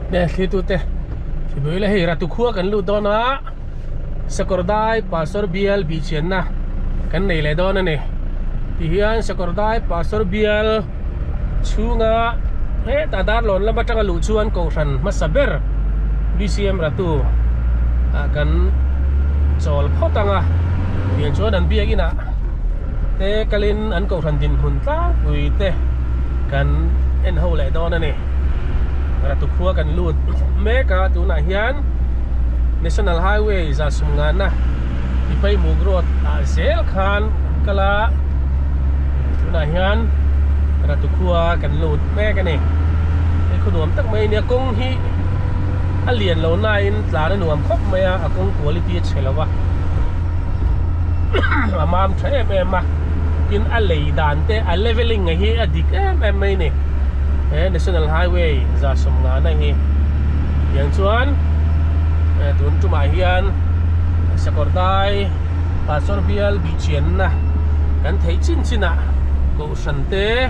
Ne thlitute Sibuile hei ratu khua kan lut dawn a Sakawrdai Pastor bial bihchianna kan nei leh dawn a ni tihian Sakawrdai Pastor bial chhunga hetah Darlawn lam atanga luh chuan Kohhran hmasa ber BCM ratu ah kan chawl phawt ang a tiang chuan an biakin ah te kalin an Kohhran dinhmun tlangpui te kan en ho leh dawn a ni. Ratu khua kan lut mek a tunah hian National Highway za sum ngana Tipaimuk Road ah zel khan kan kal a tunah hian Ratu khua kan lut mek a ni hei khaw nuam tak mai a nia kawng hi a lian lo nain tlan a nuam khawp mai a a kawng quality a chhe lo a a mam tha em em a tin a lei dan te a leveling a hi a dik em em mai a ni. He National Highway za sawmngana hi tiang chuan tun tumah hian Sakawrdai Pastor bial bihchianna kan theih chin chinah Kohhran te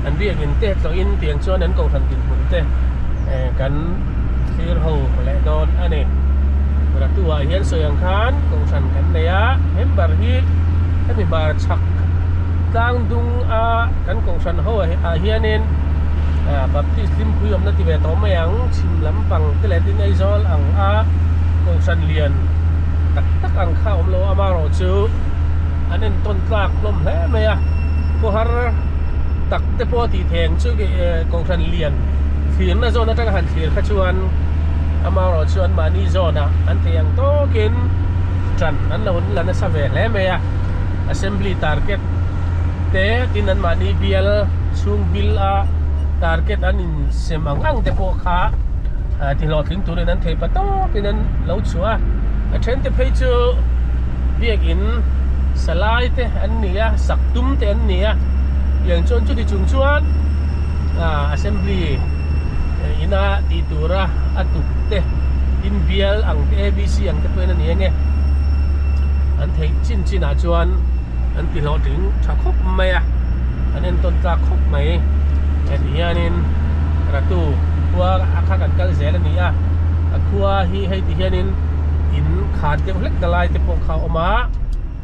an biakin te tlawhin tiang chuan an Kohhran dinhmun te kan thlir ho leh dawn a ni. Ratu ah hian sawi ang khan Kohhran kan nei a, member hi hemi hmar chhak tlang dung a kan Kohhran ho ah hianin Baptist hlimpui awmna ti ve tawh mai ang chhim lampang te leh tin Aizawl ang a Kohhran lian tak tak ang kha a awm lo a amaherawhchu an entawn tlak hlawm hle mai a khawhar tak te pawh a tih theng chu Kohhran lian thlirna zawn atanga han thlir kha chuan amaherawhchu anmahni zawnah an thei ang tawkin tan an lo la nasa ve hle mai a Assembly target te tin anmahni bial chhung bil a target an in sem ang ang te pawh kha ti hlawhtling turin an thei pa tawkin an lo chhuah a a then te phei chu biakin salai te an ni a sak tum te an ni a tiang chuan chuti chung chuan assembly ina tih tura a tuk te tin bial ang te abc ang te pawhin a ni ange an theih chin chin ah chuan an ti hlawhtling tha khawp mai a an entawn tlak khawp mai heti hianin ratu khua a kha kan kal zel a ni a a khua hi hei ti hianin in khat deuh hlek na lai te pawh kha a awm a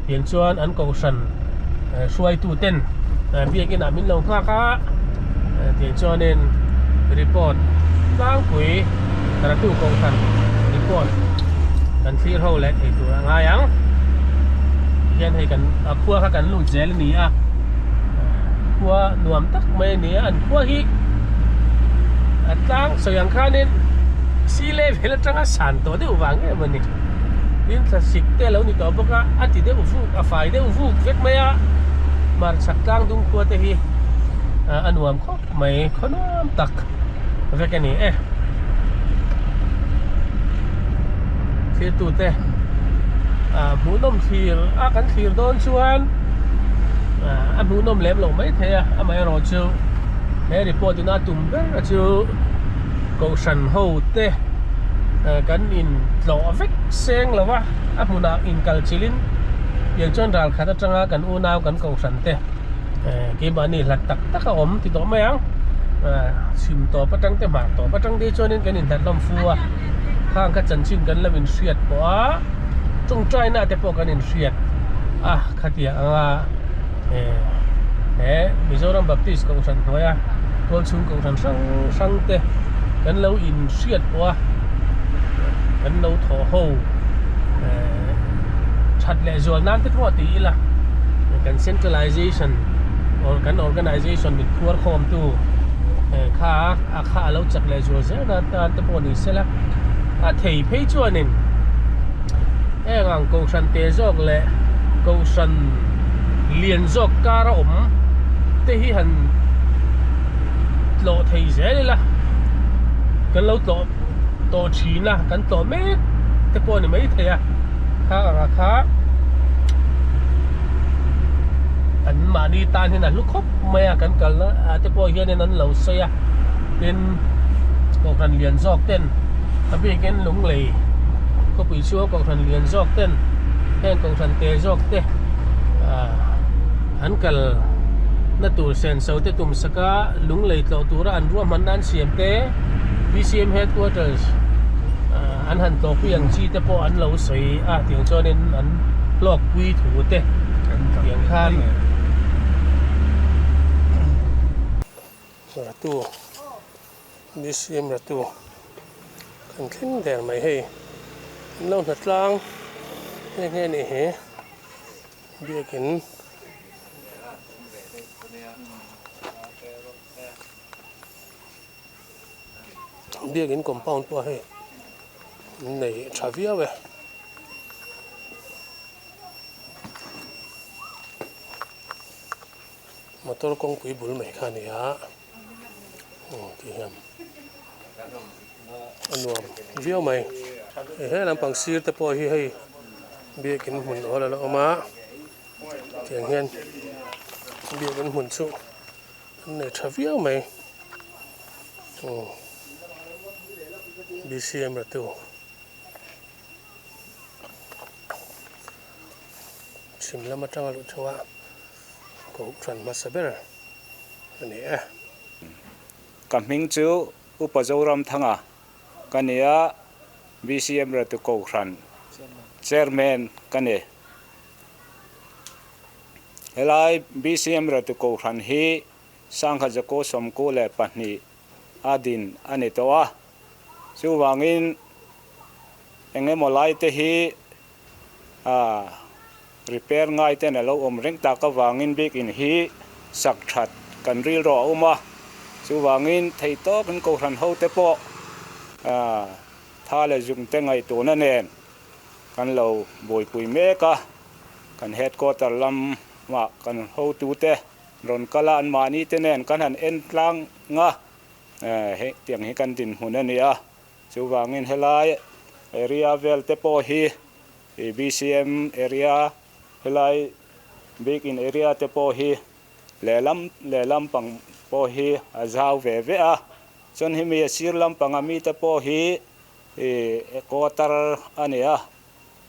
tiang chuan an kohhran hruaitu ten biakin ah min lo nghak a tiang chuanin report tlangpui ratu kohhran report kan thlir ho leh thei tur a ngai ang. Hian hei kan a khua kha kan lut zel a ni a khua nuam tak mai a ni a an khua hi a tlang sawi ang khanin sea level atanga san tawh deuh vang em a ni tin thlasik te a lo ni tawh bawk a a ti deuh vuk a fai deuh vuk vek mai a hmarchhak tlang dung khua te hi a nuam khawp mai khaw nuam tak vek a ni e thirtute ah hmuhnawm thlir a kan thlir dawn chuan ah a hmuhnawm lem loh mai thei a amaherawh chu he report in a tum ber a chu kohhran ho te kan in tlawh vek seng lo va a hmunah inkal chilhin tiang chuan ral khat atanga kan unau kan kohhran te. Keimahni hlat tak tak a awm ti tawh mai ang chhim tawp atang te hmar tawp atang te chuanin kan inhlat hlawm fu a khang kha chanchin kan lo inhriat pawh a tawngtaina te pawh kan inhriat a khatiang anga he Mizoram Baptist Kohhran hnuaia tualchhung Kohhran hrang hrang te kan lo inhriat pawh a kan lo thawh ho that leh zual nan te pawh ti ila kan centralization or kan organization min phuar khawm tu kha a kha a lo chak leh zual zel nan tan te pawh ni sela a thei phei chuanin heng ang kohhran te zawk leh kohhran lian zawk kar a awm te hi han tlawh thei zel ila kan lo tlawh tawh thin a kan tlawh mek te pawh a ni maithei a kha anga kha an mahni tan hian a hlu khawp mai a kan kalna ah te pawh hianin an lo sawi a tin kohhran lian zawk ten a bikin lunglei khawpui chhunga kohhran lian zawk ten heng kohhran te zawk te ah an kal na tur senso te tum sak a lunglei tlawh tura an ruahmanna an siam te. BCM headquarters an han tlawhpui ang chi te pawh an lo sawi a tiang chuanin an hlawkpui thu te tiang khan Ratu BCM Ratu kan thleng der mai hei an lo hnatlang nghe nghe a nih hi biakin. Biakin compound pawh hei an nei tha viau e. Motor kawngpui bul mai kha a ni a aw ti hian a nuam viau mai. He lampang sir te pawh hi hei biakin hmun awl a la awm a tiang hian biakin hmun chu An nei tha viau mai aw BCM Ratu chhim lam atanga luh chho a kohhran hmasa ber a ni e. Ka hming chu Upa Zoramthanga ka ni a, BCM Ratu Kohhran Chairman ka ni. Helai BCM Ratu Kohhran hi Sangha Zakaw 92 a din a ni tawh a, chuvangin eng emaw lai te hi repair ngai ten a lo awm reng tak avangin biakin hi sak that kan rilru a awm a, chuvangin theihtawkin Kohhran ho te pawh tha leh zung te ngaihtuahna nen kan lo buaipui mek a, kan headquarter lamah kan hotute rawn kal a, anmahni te nen kan han en tlang a, hetiang hi kan dinhmun a ni a, chuvangin helai area vel te pawh hi BCM area helai bik in area te pawh hi lehlam lehlam pang pawh hi a zau ve ve a, chuan hemi a sir lampanga mite pawh hi Ih quarter a ni a,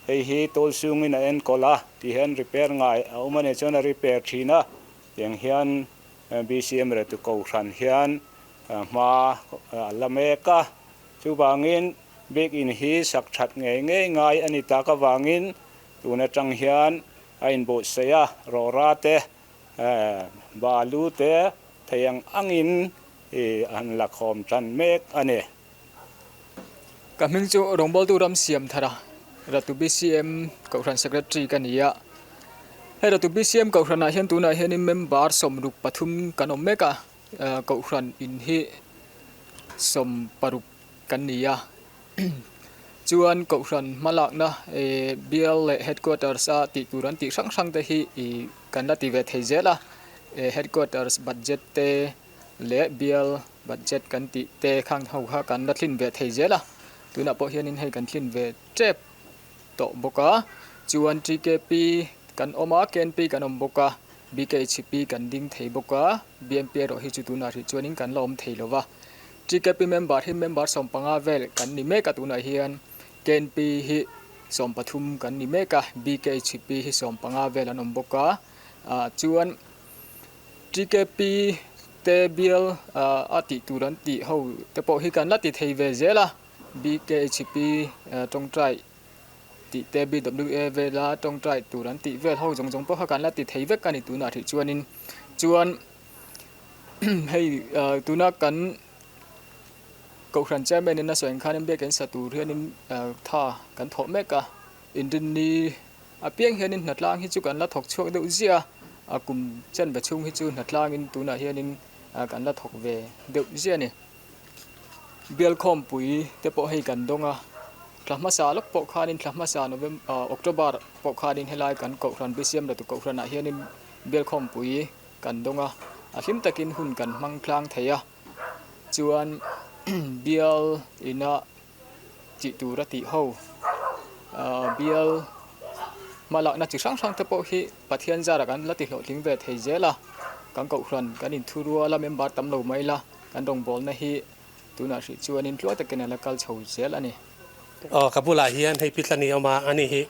hei hi toll chungin a enkawl a ti hian repair ngai a awm a nih chuan a repair thin a, tiang hian BCM Retu Kohhran hian hma a la mek a, chuvangin bik in hi sak that ngei ngei ngai a ni tak avangin tun atang hian a inbuatsaih a, rawra te balu te thei ang angin an la khawm tan mek a ni. Ka hming chu rawngbawltu ram siam thar a, Ratu BCM Kohhran Secretary ka ni a. Hei Ratu BCM Kohhranah hian tunah hianin member 63 kan awm mek a, Kohhran in hi 60 kan ni a. Chuan Kohhran hmalakna bial leh headquarters a tih tur an tih hrang hrang te hi kan la ti ve thei zel a, headquarters budget te leh bial budget kan tih te khang ho kha kan la thlin ve thei zel a, tunah pawh hianin hei kan thlin ve tep tawh bawk a, chuan TKP kan awm a, KNP kan awm bawk a, BKHP kan ding thei bawk a, BMP erawh hi chu tunah hrih chuanin kan la awm thei lo va, TKP member hi member 15 vel kan ni mek a tunah hian KNP hi 13 kan ni mek a, BKHP hi 15 vel an awm bawk a, ah chuan. TKP te bial a tih tur an tih ho te pawh hi kan la ti thei ve zel a, BKHP tawngtai tih te BWA vela tawngtai tur an tih vel ho zawng zawng pawh kha kan la ti thei vek a ni tunah hrih chuanin chuan hei tuna kan Kohhran chairman in a sawi ang khanin biakin sa tur hianin tha kan thawh mek a. Inrinni apiang hianin hnatlang hi chu kan la thawk chhuak deuh ziah a, a kum chen ve chhung hi chu hnatlangin tunah hianin kan la thawk ve deuh ziah a ni. Bialkhawmpui te pawh hei kan dawng a, thla hmasa lawk pawh khanin thla hmasa November October pawh khanin helai kan Kohhran BCM Latu Kohhranah hianin bialkhawmpui kan dawng a, a hlim takin hun kan hmang tlang thei a, chuan bial ina tih tur a tih ho bial hmalakna chi hrang hrang te pawh hi Pathian zara kan la ti hlawhtling ve thei zel a, kan kohhran kan inthu rual a member tam lo mai la kan rawngbawlna hi tunah hrih chuanin tluang takin a la kal chho zel a ni. Aw ka bulah hian hei Pitla ni awm a, ani hi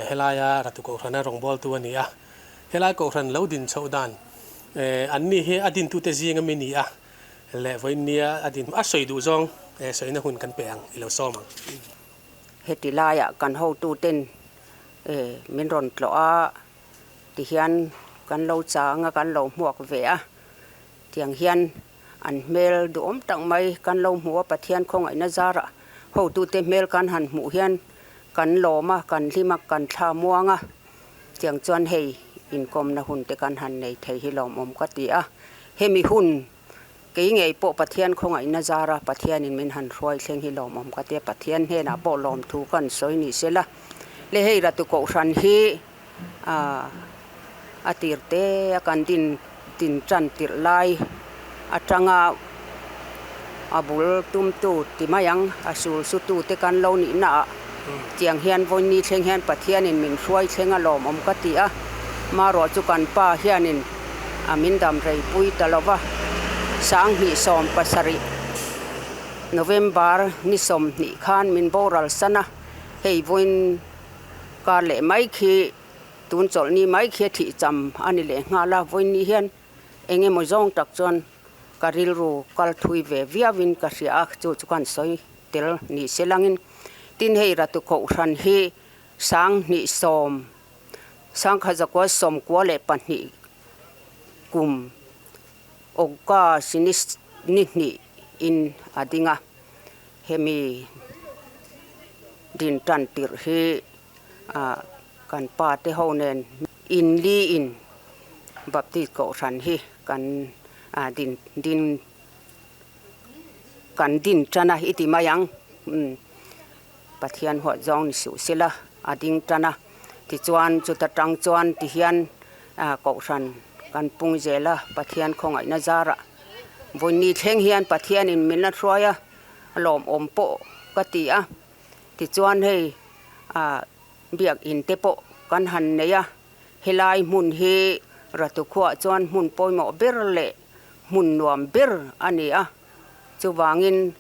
helaia Ratu Kohhrana rawngbawltu a ni a, helai kohhran lo din chhoh dan anni hi a dintute zinga mi ni a. Leh vawiin nia a din a sawi duh zawng sawina hun kan pe ang i lo sawm ang. Heti laiah kan hotuten min rawn tlawh a, tihian kan lo chang a, kan lo hmuak ve a, tiang hian an hmel duhawm tak mai kan lo hmu a, Pathian khawngaihna zarah hotute hmel kan han hmuh hian kan lawm a, kan hlim a, kan thla muang a, tiang chuan hei inkawmna hun te kan han nei thei hi lawmawm ka ti a, hemi hun Kei ngei pawh Pathian khawngaihna zara Pathianin min han hruai thleng hi lawmawm ka tia, Pathian hnenah pawh lawmthu ka han sawi ni sela. Le hei Ratu Kohhran hi a tir te a kan din din tan tirh lai atanga a bul tumtu ti mai ang, a sul sutu te kan lo nih naah tiang hian vawiin thleng hian Pathianin min hruai thleng a lawmawm ka ti a, marawh chu kan pa hianin a min dam rei pui ta lo va, 2017 November ni 20 khan min boral san a, hei vawiin kar leh mai khi tun chawlh ni mai khi a thih cham a ni leh nghal a, vawiin ni hian eng emaw zawng tak chuan ka rilru kal thui ve viauin ka hria a, chu chu ka han sawi tel ni se langin tin hei Ratu Kohhran hi 2010 1992 kum August ni hnih in a ding a, hemi din tan tirh hi kan pa te ho nen in li in Baptist Kohhran hi kan din din kan din tan a i ti mai ang. Pathian huat zawng ni suh sela a ding tan a, tichuan chuta tang chuan tihian Kohhran kan pung zel a, Pathian khawngaihna zarah vawiin thleng hian Pathianin min la hruai a, lawmawm pawh ka ti a, tichuan hei biakinn te pawh kan han nei a, helai hmun hi Ratukhuah chuan hmun pawimawh ber leh hmun nuam ber a ni a, chuvangin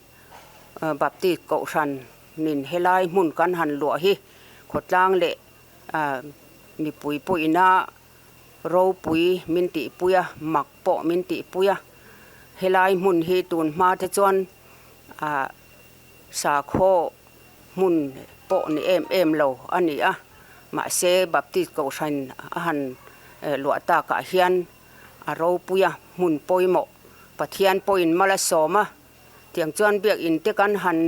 Baptist Kohhran nin helai hmun kan han luah hi khawtlang leh mipui pawhin a ropui min tihpui a, mak pawh min tihpui a. Helai hmun hi tun hma te chuan sakhaw hmun pawh ni em em lo a ni a, mahse Baptist Kohhran a han luah takah hian a ropui a, hmun pawimawh Pathian pawhin mal a sawm a. Tiang chuan biakinn te kan han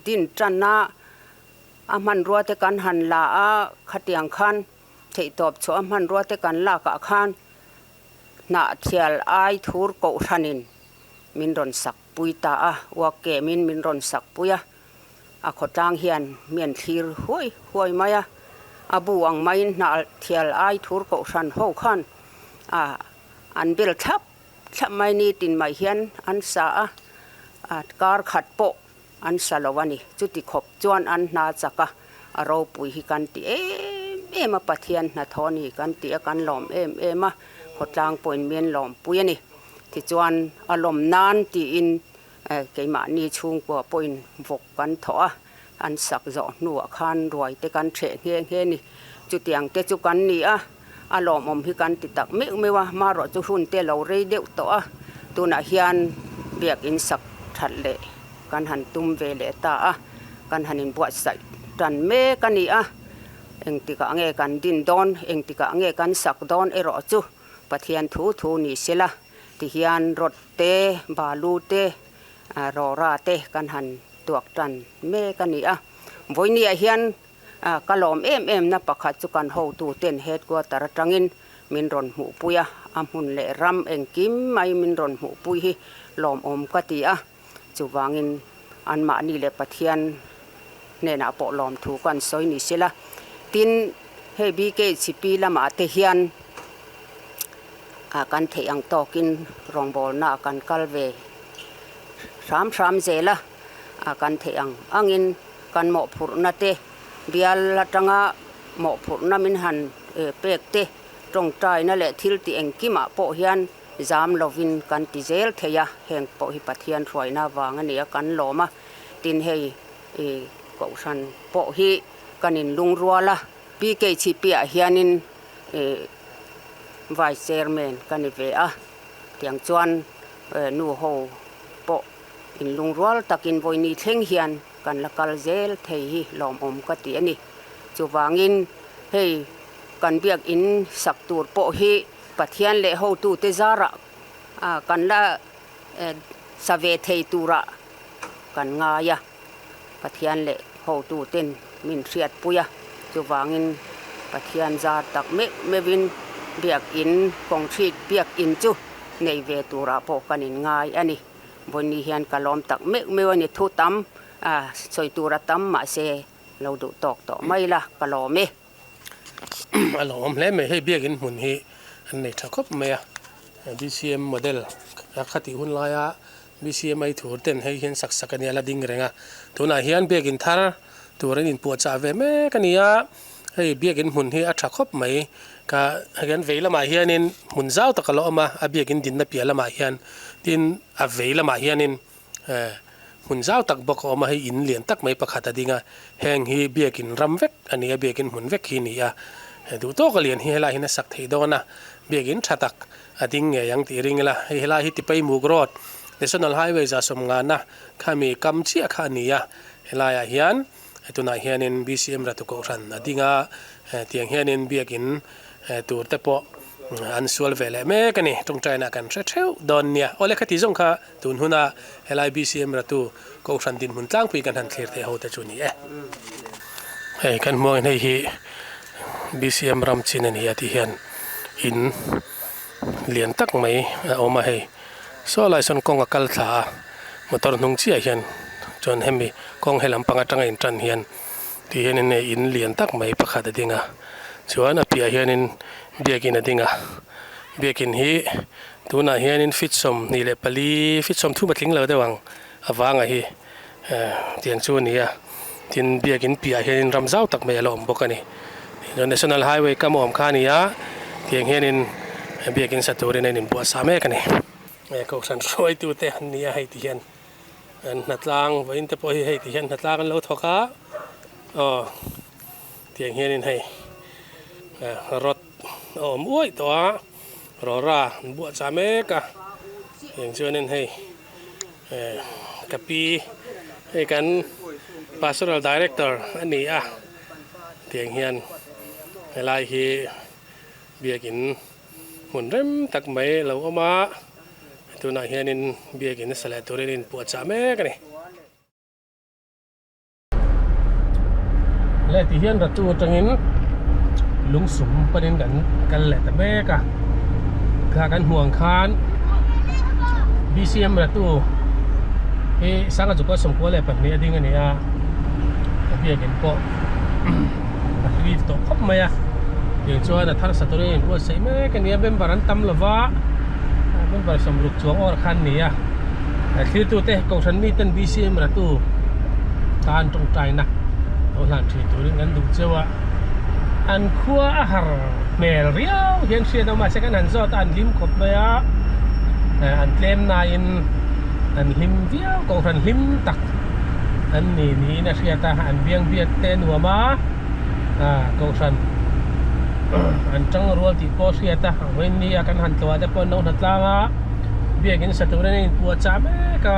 din tan a, a hmanrua te kan han la a, khatiang khan theihtawp chhuah a hmanrua te kan lak ah khan hnahthial ai thur kohhranin min rawn sak pui ta a, uak kemin min rawn sak pui a, a khawtlang hian mi an thlir huai huai mai a, a bu ang maiin hnahthial ai thur kohhran ho khan an bel thlap. Thlap mai ni tin mai hian an sa a, kar khat pawh an sa lo a ni. Chuti khawp chuan an hna chak a, a ropui hi kan ti em em a, Pathian hnathawh a ni kan ti a, kan lawm em em a, khawtlang pawhin min lawmpui a ni. Tichuan a lawm nan tiin keimahni chhungkua pawhin vawk kan thawh a, an sak zawh hnuah khan ruai te kan ṭheh nghe nghe a ni. Chutiang te chu kan ni a. A lawmawm hi kan ti tak meuh meuh a, marawh chu hun te lo rei deuh tawh a, tunah hian biakinn sak that leh kan han tum ve leh ta a, kan han inbuatsaih tan mek a ni a, engtikah nge kan din dawn, engtikah nge kan sak dawn erawh chu Pathian thu thu ni sela tihian rod te, balu te, rawra te kan han tuak tan mek a ni a, vawinia hian Ka lawm em em na pakhat chu kan hotu ten headquarter atangin min rawn hmuhpui a, a hmun leh ram engkim mai min rawn hmuhpui hi lawmawm ka ti a, chuvangin anmahni leh Pathian hnenah pawh lawmthu kan sawi ni sela. Tin, hei BKHP lamah te hian kan theih ang tawkin rawngbawlna kan kal ve hram hram zel a, kan theih ang angin. Kan mawhphurhna te, bial atanga mawhphurhna min han pek te, tawngtaina leh thil tih engkimah pawh hian zam lovin kan ti zel thei a, heng pawh hi Pathian hruaina avang a ni a, kan lawm a. Tin, hei Kohhran pawh hi kan inlungrual a, PKCP ah hianin Vice Chairman ka ni ve a, tiang chuan nu ho. Inlungrual takin vawini thleng hian kan la kal zel thei hi lawmawm ka ti a ni. Chuvangin hei kan biakin sak tur pawh hi Pathian leh hotute zarah kan la sa ve thei turah kan ngai a. Pathian leh hotuten min hriatpui a, chuvangin Pathian zar tak meuh meuhin biakin concrete biakin chu nei ve turah pawh kan inngai a ni. Vawiin hian ka lawm tak meuh meuh a ni, thu tam sawi tur a tam mahse lo duh tawk tawh mai la, ka lawm e. A lawmawm hle mai, hei biakin hmun hi an nei tha khawp mai a, BCM model a khatih hun laia BCM ai thur ten hei hian sak sak a nia la ding reng a, tunah hian biakin thar tur an inpuahchah ve mek a ni a, hei biakin hmun hi a tha khawp mai, ka kan vei lamah hianin hmun zau tak a la awm a, a biakin dinna piah lamah hian tin a vei lamah hianin Eh, hmun zau tak bawk a awm a, hei in lian tak mai pakhat a ding a, heng hi biakin ram vek a ni a, biakin hmun vek hi a ni a, he duh tawka lian hi helai hian a sak theih dawn a, biakin tha tak a ding ngei ang tih ring ila, hei helai hi Tipaimuk Road, National Highway za sawmngana khami kam chiah kha a ni a, helaiah hian tunah hianin BCM Ratu Kohhran a ding a, tiang hianin biakin tur te pawh an sual ve leh mek a ni, tawngtaina kan hre theuh dawn nia. Awle khati zawng kha Tun huna helai BCM ratu Kohhran dinhmun tlangpui kan han thlir theih ho te chu ni e. Hei kan hmuangin hei hi BCM ram chin a ni a tih hian in lian tak mai a awm a hei. Saw lai sawn kawng a kal thla a motor hnung chiah hian chuan hemi kawng he lampang atanga in tan hian tih hianin hei in lian tak mai pakhat a ding a chuan a piah hianin biakin a ding a biakin hi Tunah hianin feet 24, feet 30 a tling lo deuh ang a vanga hi tiang chu a ni a, tin biakin piahah hianin ram zau tak mai a la awm bawk a ni. National Highway kam a awm kha a ni a, tiang hianin biakin sa turin a inbuatsa mek a ni. Kohhran hruaitute an ni a hei ti hian an hnatlang vawiin te pawh hi hei ti hian hnatlang an lo thawk a, aw tiang hianin hei rod a awm uaih tawh a. Rawra an buah chah mek a eng chuanin hei eh ka pi hei kan pastoral director a ni a tiang hian helai hi biakin hmun rem tak mai a lo awm a tunah hianin biakin a sa leh turin a inpuah chah mek a ni. Le ti hian ratu atangin lungsum panin kan kal leh ta mek a kha kan hmuh ang khan BCM ratu hi sanga chu 22 a ding a ni a a biakin pawh a hlui tawh khawp mai a tiang chuan a thar sa turin a inbuatsaih mek a ni a member an tam lova member 60 chuang awr khan a ni a. Thlirtute Kohhran miten BCM ratu tan tawngtaina lo hlan thin turin kan duh cheu a, an khua a har hmel riau hian hriat a mahse kan han zawt a an hlim khawp mai a, an tlem nain an hlim viau Kohhran hlim tak an ni niin a hriat a, an biang biak te a nuam a, Kohhran an tang rual tih pawh a hriat a, vawiin nia kan han tlawh ah te pawh an lo hnatlang a. Biakin sa turin a inpuah chah mek a,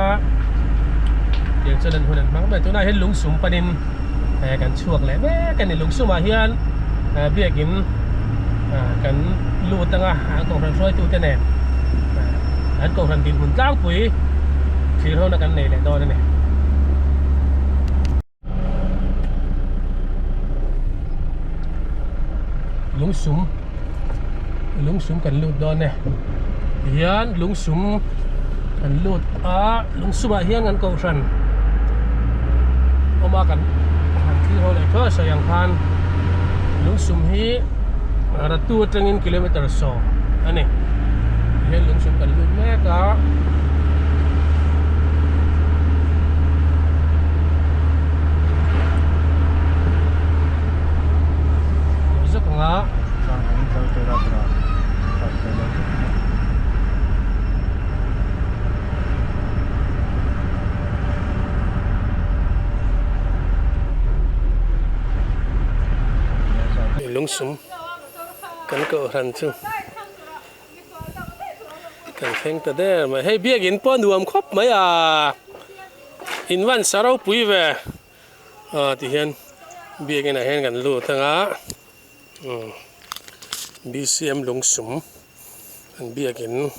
tiang chuan an hun an hmang mai. Tunah hian lungsum panin eh kan chhuak leh mek a ni. Lungsumah hian eh biakin ah kan lut anga an kohhran hruaitute nen eh an kohhran dinhmun tlangpui thlir hona kan nei leh dawn a ni. Lungsum lungsum kan lut dawn e tihian lungsum kan lut a lungsumah hian kan kohhran awm a kan han thlir ho leh thuai sawi ang khan lungsum hi ratu atangin kilometer 10 a ni tihian lungsum kan lut mek a. Lungsum kan kohhran chu Kan thleng ta der mai. Hei biakin pawh a nuam khawp mai a. In van sa ropui ve aw ti hian biakin ah hian kan lut ang a umm bcm lungsum an biakin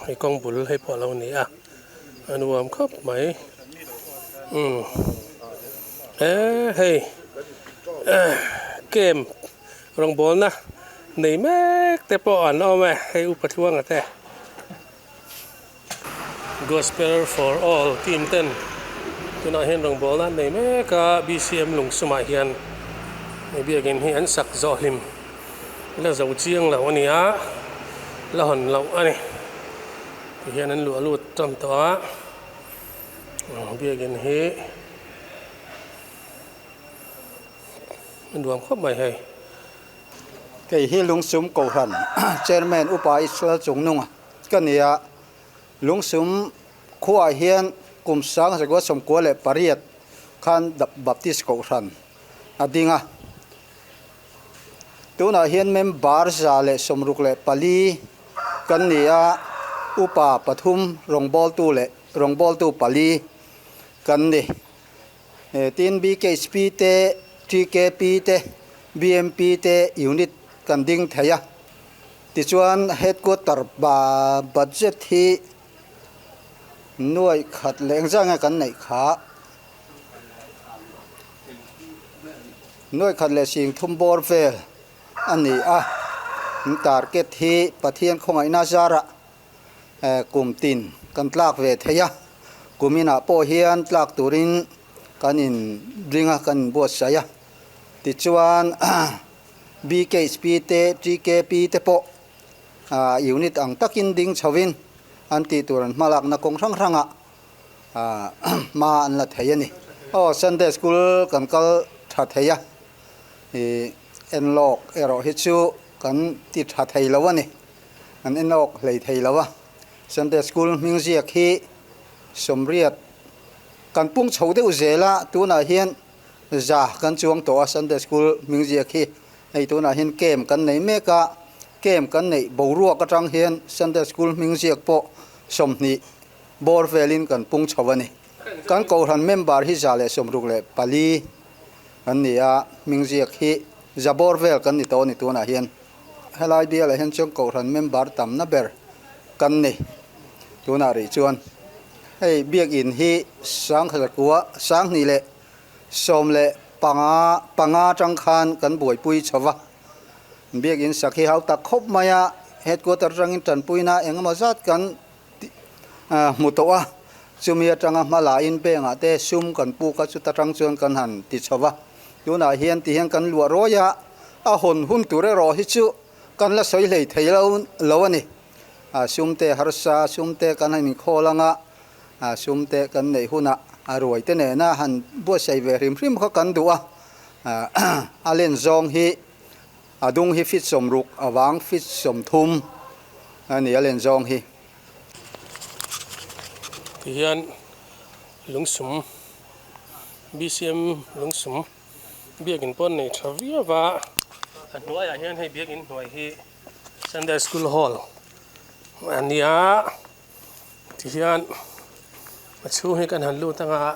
hei kawng bul hei pawh a lo ni a a nuam khawp mai umm he hei camp rawngbawlna nei mek te pawh an awm e hei upa thluanga te. Gospel for All team ten tunah hian rawngbawlna an nei mek a, BCM lungsumah hian hei biakin hi an sak zawh hlim la zo chiang lo a ni a, la hawn loh a ni. Tihian an luah lut tan tawh a, biakin hi a nuam khawp mai hei. Kei hi Lungsum Kohhran Chairman Upa Israel Chungnunga ka ni a, Lungsum khuaah hian kum sang zakua sawmkua leh pariat khan Baptist Kohhran a ding a. Tunah hian member 164 kan ni a, upa pathum rawngbawltu leh rawngbawltu pali kan ni. Tin, BKHP te, TKP te, BMP te unit kan ding thei a. Tichuan, headquarter budget hi nuaih khat leh engzah nge kan neih kha? Nuaih khat leh sing thum bawr vel a ni a. Target hi Pathian khawngaihna zarah kum tin kan tlak ve thei a. Kum inah pawh hian tlak turin kan inring a, kan inbuatsaih a. Tichuan. BKHP te, TKP te pawh unit ang takin ding chhovin an tih tur an hmalakna kawng hrang hrangah hma an la thei a ni. Aw Sunday School kan kal tha thei a, ih enlawk erawh hi chu kan ti tha thei lo a ni, an enlawk hlei thei lo a. Sunday School hming ziak hi sawmriat kan pung chho deuh zel a, tunah hian Za kan chuang tawh a Sunday School hming ziak hi hei tunah hian camp kan nei mek a, camp kan neih boruak atang hian Sunday School hming ziak pawh 20 bawr velin kan pung chho a ni. Kan Kohhran member hi 164 kan ni a, hming ziak hi za bawr vel kan ni tawh a ni tunah hian. Helai bialah hian chuan Kohhran member tamna ber kan ni tunah rih chuan. Hei biakin hi sangkua 20 leh 15 atang khan kan buaipui chho va, biakin sak hi hau tak khawp mai a, headquarter atangin tanpuina engemaw zat kan hmu tawh a, chumi atanga hma lahin bank ah te sum kan puk a, chuta tang chuan kan han ti chho va, tunah hian tihian kan luah rawi a, a hawn hun tur erawh hi chu kan la sawi hlei thei lo a ni. Sum te harsa sum te kan han inkhawl ang a, sum te kan neih hunah a ruai te nena han buatsaih ve hrim hrim kha kan duh a, a len zawng hi a dung hi feet 60 a vang feet 30 a ni a len zawng hi. Tihian lungsum BCM lungsum biakin pawh an nei tha viau va, a hnuaiah hian hei biakin hnuai hi Sunday School Hall a nia tihian a chhung hi kan han lut anga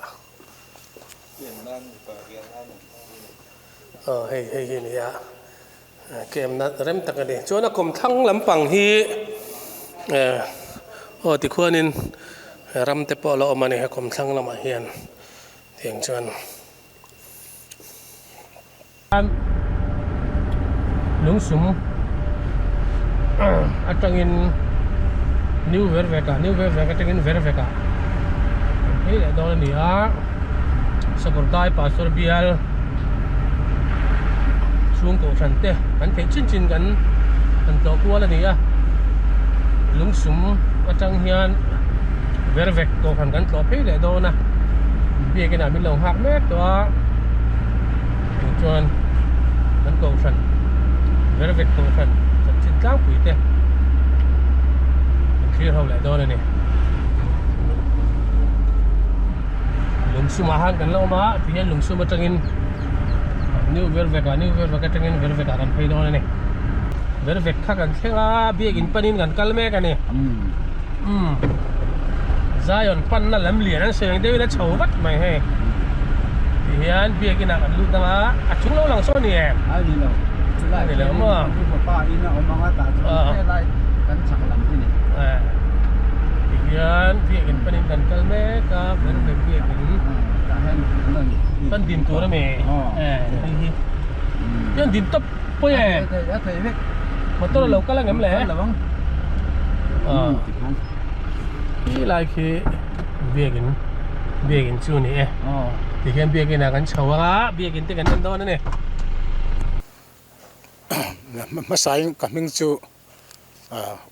aw hei hei hi a ni a camp na rem tak a ni chuan a kawmthlang lampang hi eh aw tikhuanin ram te pawh a la awm a ni a kawmthlang lamah hian tiang chuan. Lungsum atangin New Vervek ah New Vervek atangin Vervek ah kan phei leh dawn a ni a Sakawrdai Pastor bial chhung kohhran te kan theih chin chin kan han tlawh kual a ni a Lungsum atang hian Vervek kohhran kan tlawh phei leh dawn a biakin ah min lo nghak mek tawh a. Chuan kan kohhran Vervek kohhran chanchin tlangpui te kan thlir ho leh dawn a ni. Lungsumah khan kan la awm a tihian lungsum atangin New Vervek ah New Vervek atangin Vervek ah kan phei dawn a ni. Vervek kha kan thleng a biakin panin kan kal mek a ni. Umm. Zion panna lam lian an sawi ang deuhin a chho vat mai hei. Tihian biakin ah kan lut ang a, a chung lo lang saw a ni em? A ni lo, chulai ni lo maw? Pa in a awm ang a tah chuan helai kan chak lam hi ni. Tihian biakin panin kan kal mek a, ber ber biakin. Tah hian kan din tur a mi? Hei hi. Hian din tawp pawi em? A thei vek. Motor a lo kal ang em le? Kal lo ang. Khi lai khi biakin biakin chu a ni e tikhian biakin ah kan chho ang a biakin te kan en dawn a ni. Hmasain ka hming chu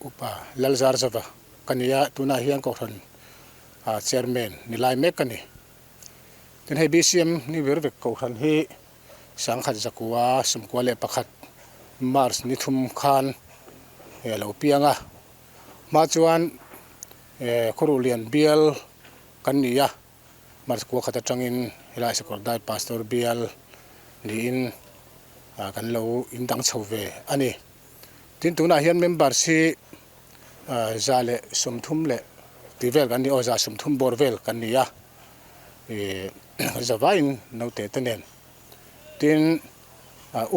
Upa Lalzarzava ka ni a, tunah hian Kohhran Chairman ni lai mek ka ni. Tin hei BCM ni ber vek Kohhran hi 1991 March ni thum khan a lo piang a. Hma chuan Khawruh Lian bial kan ni a, March kua khat atangin helai Sakawrdai Pastor bial niin kan lo indang chho ve a ni. Tin tunah hian members hi 130 leh tih vel kan ni aw, 130 bawr vel kan ni a, zavaiin naute te nen. Tin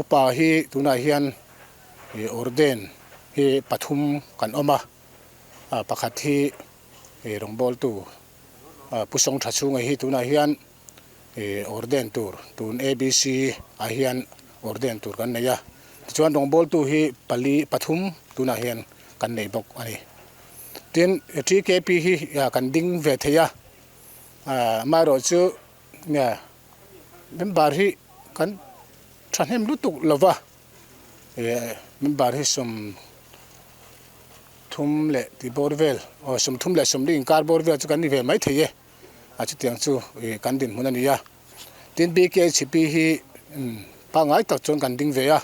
upa hi tunah hian Ih Orden hi pathum kan awm a, pakhat hi ih rawngbawltu Pu Sawngtha chhunga hi tunah hian ih Orden tur tun ABC ah hian Orden tur kan nei a, tichuan rawngbawltu hi pali pathum tunah hian kan nei bawk a ni. Tin TKP hi kan ding ve thei a, amaherawhchu member hi kan thahnem lutuk lova. Member hi 30 leh tih bawr vel aw 30 leh 40 inkar bawr vel chu kan ni ve mai thei e a chutiang chu ih kan dinhmun a ni a tin BKHP hi pangngai tak chuan kan ding ve a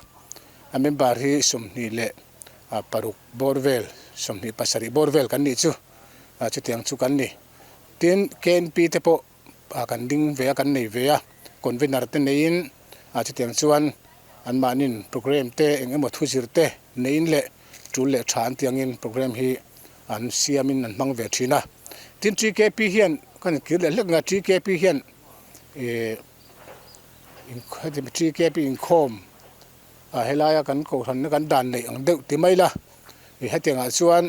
a member hi 26 bawr vel 27 bawr vel kan nih chu a chutiang chu kan ni tin KNP te pawh kan ding ve a kan nei ve a convener te neiin ah chutiang chuan anmahnin program te eng emaw thu zir te neiin leh tul leh tha an tih angin program hi an siamin an hmang ve thin a tin TKP hian kan inkir leh hlek ang a TKP hian ih TKP inkhawm ah helaia kan kohhran kan dan neih ang deuh ti mai la ih hetiangah chuan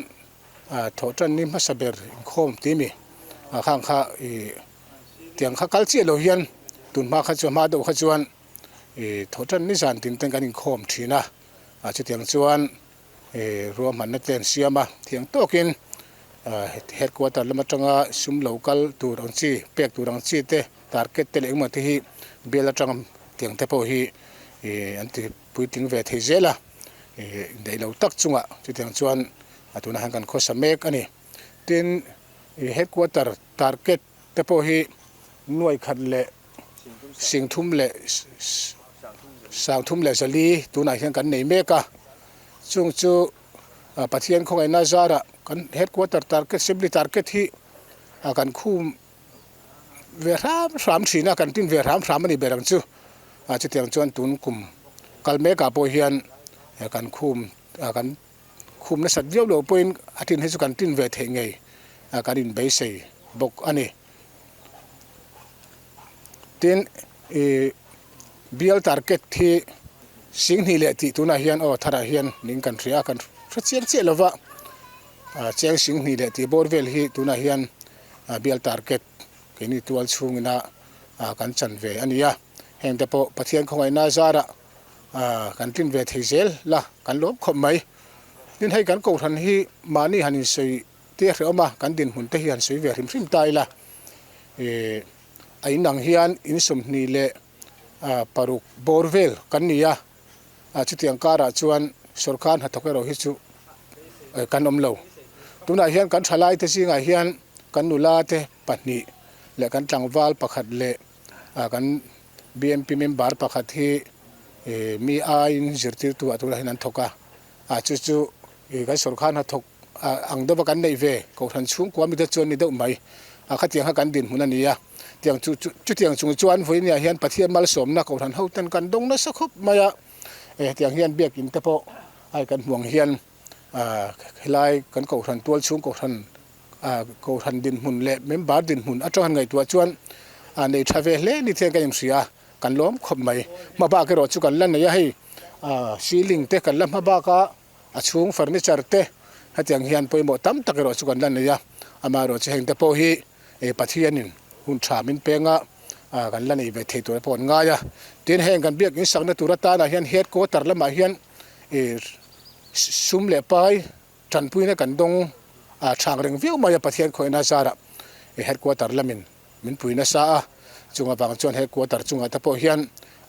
Thawhtan ni hmasa ber inkhawm tih mi ah khang kha ih tiang kha kal chiah lo hian tun hma kha chu hma deuh kha chuan ih thawhtan ni zan tin ten kan inkhawm thin a, ah chutiang chuan ih ruahmanna te an siam a, thiang tawkin ah headquarter lam atanga sum lo kal tur ang chi pek tur ang chi te target te leh engemaw te hi bial atanga tiang te pawh hi ih an ti puitling ve thei zel a, ih indaih lo tak chungah chutiang chuan a tunah hian kan khawsa mek a ni. Tin, ih headquarter target te pawh hi nuai khat leh singthum leh sangthum leh zali tunah hian kan nei mek a, chung chu Pathian khawngaihna zarah kan headquarter target assembly target hi kan khum ve hram hram thin a, kan tin ve hram hram a ni ber ang chu. Ah chutiang chuan tun kum kal mekah pawh hian kan khum ah kan khum nasat viau loh pawhin a tin hi chu kan tin ve theih ngei ah kan inbeisei bawk a ni. Tin ih bial target hi Singhnih leh tih tunah hian aw tharah hian ning kan hria a, kan hre chiang chiah lova ah chiang Singhnih leh tih bawr vel hi tunah hian bial target keini tual chhungina kan chan ve a ni a, heng te pawh Pathian khawngaihna zarah kan tlin ve thei zel la kan lawm khawp mai. Tin hei kan kohhran hi mahni han insawi te hrehawm a, kan dinhmun te hi han sawi ve hrim hrim ta ila ih a inang hian in 26 bawr vel kan ni a, chutiang karah chuan sorkar hnathawk erawh hi chu kan awm lo. Tunah hian kan thalaite zingah hian kan nula te pahnih leh kan tlangval pakhat leh kan BMP member pakhat hi mi aiin zirtirtu ah tunah hian an thawk a, chu chu kan sorkar hnathawk ang deuha kan neih ve kohhran chhungkua mi te chuan ni deuh mai a khatiang kha kan dinhmun a ni a, tiang chu chutiang chung chuan vawinia hian Pathian malsawmna kohhran hoten kan dawng nasa khawp mai a, hetiang hian biakin te pawh ai kan hmuh ang hian. Helai kan kohhran tual chhung kohhran Kohhran dinhmun leh member dinhmun atang han ngaihtuah chuan nei tha ve hle ni thian kan inhria a, kan lawm khawp mai. Hma bak erawh chu kan la nei a, hei ceiling te kan la hma bak a, a chhung furniture te hetiang hian pawimawh tam tak erawh chu kan la nei a, amaherawh chu heng te pawh hi Pathianin hun tha min peng a, kan la nei ve thei tur pawh an ngai a. Tin, heng kan biak insakna tur atanah hian headquarter lamah hian sum leh pai Tanpuina kan dawng a chhak reng viau mai a, Pathian khawihna zarah i headquarter lamin min pui nasa a, chung avang chuan headquarter chungah te pawh hian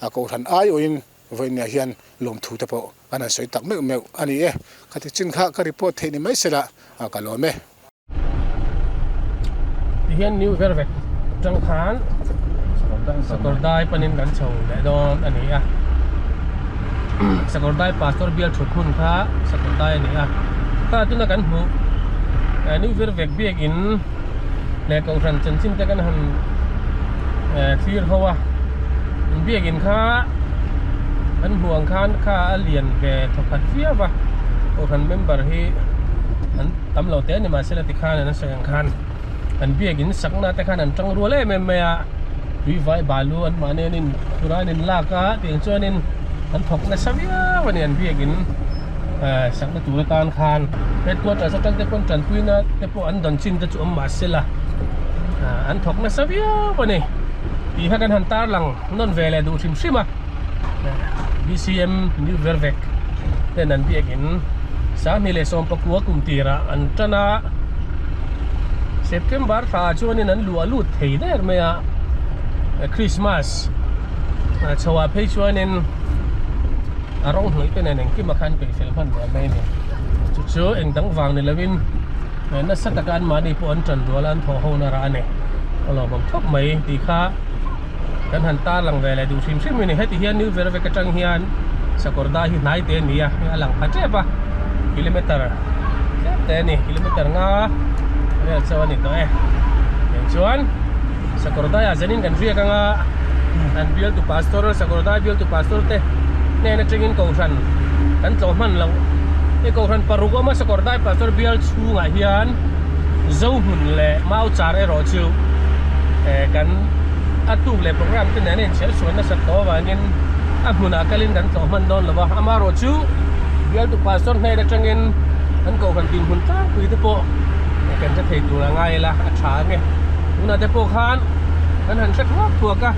a kohhran aiawhin vawiinah hian lawmthu te pawh kan han sawi tak meuh meuh a ni e. Khati chin kha ka report theih ni mai sela ka lawm e. Tihian New Vervek atang khan Sakawrdai panin kan chho leh dawn a ni a, Sakawrdai Pastor bial thut hmun kha Sakawrdai a ni a, kha tuna kan hmuh New Vervek biakin leh Kohhran chanchin te kan han thlir ho a, biakin kha kan hmuh ang khan kha a lian ve thawkhat viau a, Kohhran member hi an tam lo te a ni mahse la tikhan an sawi ang khan an biakin sakna te khan an tang rual em em mai a tui vai balu an mahni an in phur a an in lak a tiang chuanin an thawk nasa viau a ni an biakin eh sakna tur atan khan headquarters atang te pawn tanpuina te pawh an dawn chin te chu awm mahse la ah an thawk nasa viau a ni tih kha kan han tarlang nawn ve leh duh hrim hrim a B_C_M new vervek ten an biakin sanghnih leh sawmpakua kum tirah an tan a September thla ah chuanin an luah lut thei der mai a Christmas chho ah phei chuanin a rawng hnawih te nen engkim a khan peih fel hman der mai a ni chu chu eng dang vang ni lovin nasa taka an mahni pawh an tan rual a an thawh ho na rah a ni a lawmawm thawp mai tih kha kan han tarlang ve leh duh hrim hrim a ni heti hian new vervek atang hian sakawr dai hi hnai te a ni a a lang pha tep a kilometer tlem te a ni kilometer nga vel chu a ni tawh e tiang chuan sakawr daiah zanin kan riak anga an bialtu pastor sakawr dai bialtu pastor te hnen atangin kohhran kan tlawh hman loh hei kohhran paruk awma sakawr dai pastor bial chhungah hian Zohmun leh Mauchar erawh chu eh kan a tuk leh program te nen a inchher suan nasat tawh avangin a hmunah kalin kan tlawh hman dawn lo va amaherawh chu bialtu pastor hnen atangin an kohhran dinhmun tlangpui te pawh kan hre thei tur a ngai ila a tha ange tunah te pawh khan kan han hre thuak thuak a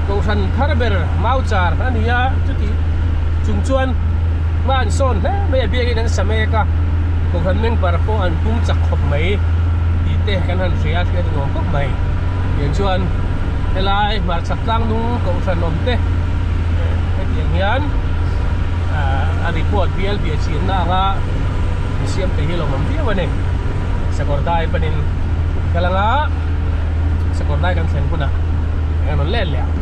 kohhran thar ber Mauchar a ni a chuti chung chuan hma an sawn hle mai a biakin an sa mek a kohhran member pawh an pum chak khawp mai tih te kan han hria a hriat a nuam khawp mai. Tiang chuan helai hmarchhak tlang nung kohhran awm te hetiang hian a report bial biah chhiatna anga insiam thei hi a lawmawm viau a ni. Sakawr dai panin kal anga sakawr dai kan thlen hunah kan rawn let leh ang.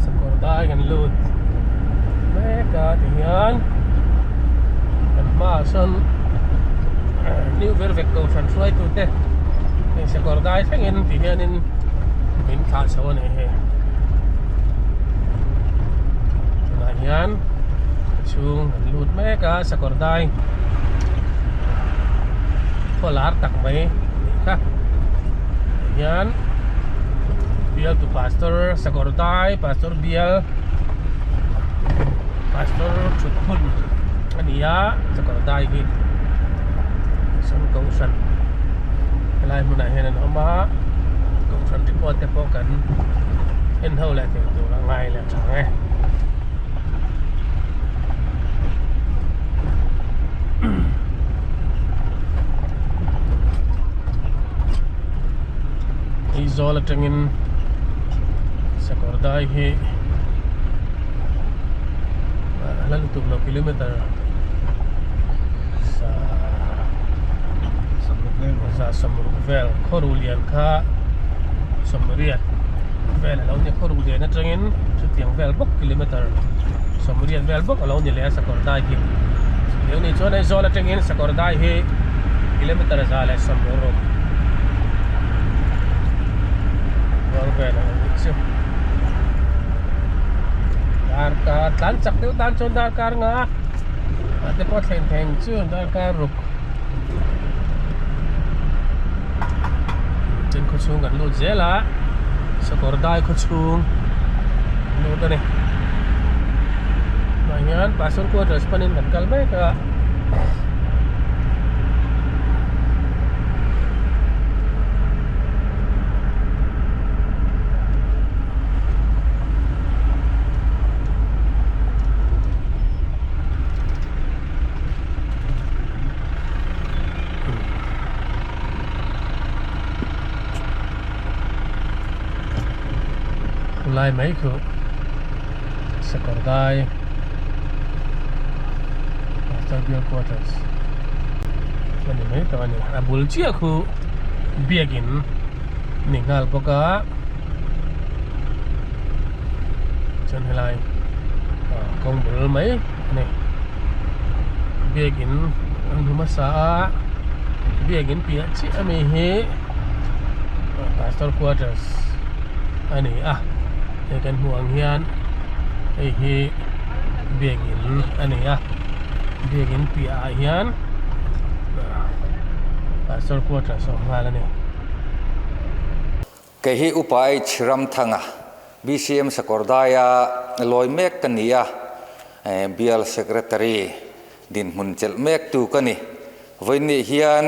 Sakawr dai kan lut mek a ti hian kan hmaah sawn new vervek kohhran hruaitu te hei sakawr dai thlengin ti hianin min thlah chho a ni hei tunah hian chhung kan lut mek a sakawr dai khaw lar tak mai anih kha ti hian. Bial tu pastor sakawr dai pastor bial pastor thut hmun a ni a sakawr dai hi sawn kohhran helai hmunah hian an awm a kohhran report te pawh kan en ho leh thei tur a ngai leh tha ang e. Aizawl atangin sakawr dai hi a la lutuk lo kilometer sa za sawmruk vel khawru lian kha sawmriat vel a lo ni khawru lian atangin chutiang vel bawk kilometer sawmriat vel bawk a lo ni leh a sakawr dai hi chutiang ni chuan Aizawl atangin sakawr dai hi kilometer za leh sawmruk rual vel a lo nih chu darkar tlan chak deuh tan chuan darkar nga a te pawh thlen thei ang chu darkar ruk chhung kan lut zel a Sakawrdai khaw chhung lut a ni tunah hian Pastor quarters panin kan kal mek a. Lai mai khu sakawr dai Pastor Bial Quarters a ni mai tawh a ni a bul chiah khu biakin ni nghal bawk a chuan helai kawng bul mai a ni biakin an hmu hmasa a biakin piah chiah ami hi pastor quarters a ni a hei kan hmuh ang hian hei hi biakin a ni a biakin piah ah hian pastor quarters a awm nghal a ni. Kei hi Upa H Ramthanga, BCM Sakawrdaia lawi mek ka ni a, Bial Secretary dinhmun chelh mektu ka ni. Vawiinnih hian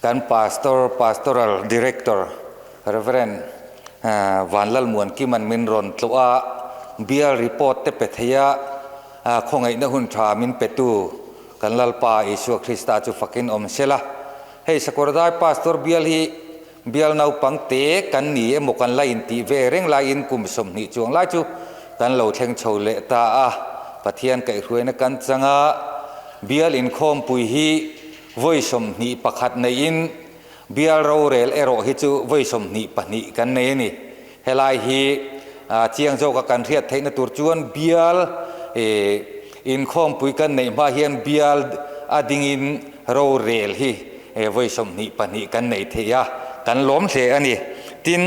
kan Pastor, Pastoral Director Rev. Vanlalmuan Kiman min rawn tlawh a, Bial report te pe thei a, khawngaihna hun tha min petu kan Lalpa Isua Krista chu fakin awm sela. Hei Sakawrdai Pastor bial hi bial naupang te kan ni emaw kan la intih ve reng laiin kum 20 chuang lai chu kan lo thleng chho leh ta a, Pathian kaihhruaina kan chang a, bial inkhawmpui hi vawi 21 neiin bial rorel erawh hi chu vawi 22 kan nei a ni. Helai hi chiang zawka kan hriat theihna tur chuan bial inkhawmpui kan neih hma hian bial a dingin rorel hi vawi 22 kan nei thei a, kan lawm hle a ni. Tin,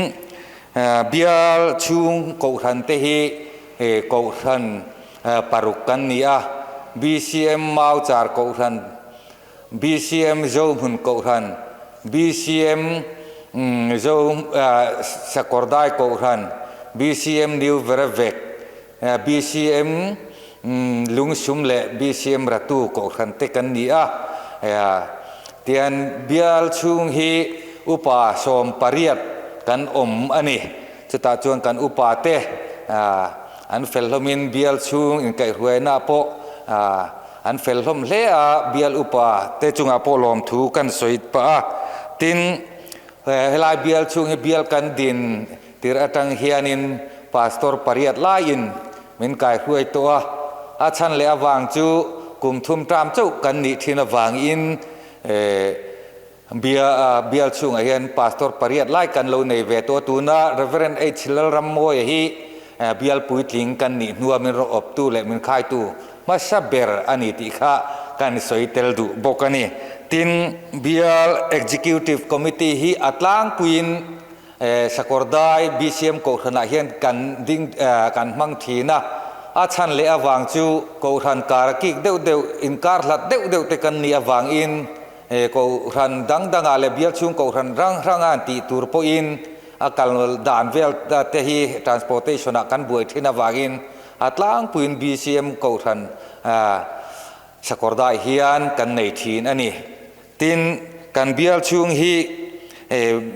bial chhung kohhran te hi kohhran paruk kan ni a, BCM Mauchar kohhran, BCM Zohmun kohhran, BCM Zo Sakawrdai kohhran, BCM New Verevek, BCM Lungsum leh BCM Ratu kohhran te kan ni a. Tian bial chhung hi upa 18 kan awm a ni. Chutah chuan kan upa te an fel hlawmin bial chhung inkaihhruaina pawh an fel hlawm hle a, bial upa te chungah pawh lawmthu kan sawi pah a. Tin, helai bial chhung hi bial kan din tir atang hianin pastor pariat laiin min kaihruai tawh a, a chhan leh avang chu kum thum ṭam chauh kan nih ṭhin avangin bial chhungah hian pastor pariat lai kan lo nei ve tawh a, tuna Reverend H Lalrammawia hi bial puitling kan nih hnua min rawh awptu leh min khaitu hmasa ber a ni tih kha kan sawi tel duh bawk a ni. Tin, bial Executive Committee hi a tlangpuiin Sakawrdai BCM Kohhranah hian kan ding kan hmang thin a, a chhan leh avang chu Kohhran kar a kik deuh deuh, inkar hlat deuh deuh te kan nih avangin Kohhran dang dangah leh bial chhung Kohhran hrang hranga an tih tur pawhin a kal dan vel te hi transportation ah kan buai thin avangin a tlangpuiin BCM Kohhran Sakawrdai hian kan nei thin a ni. Tin, kan bial chhung hi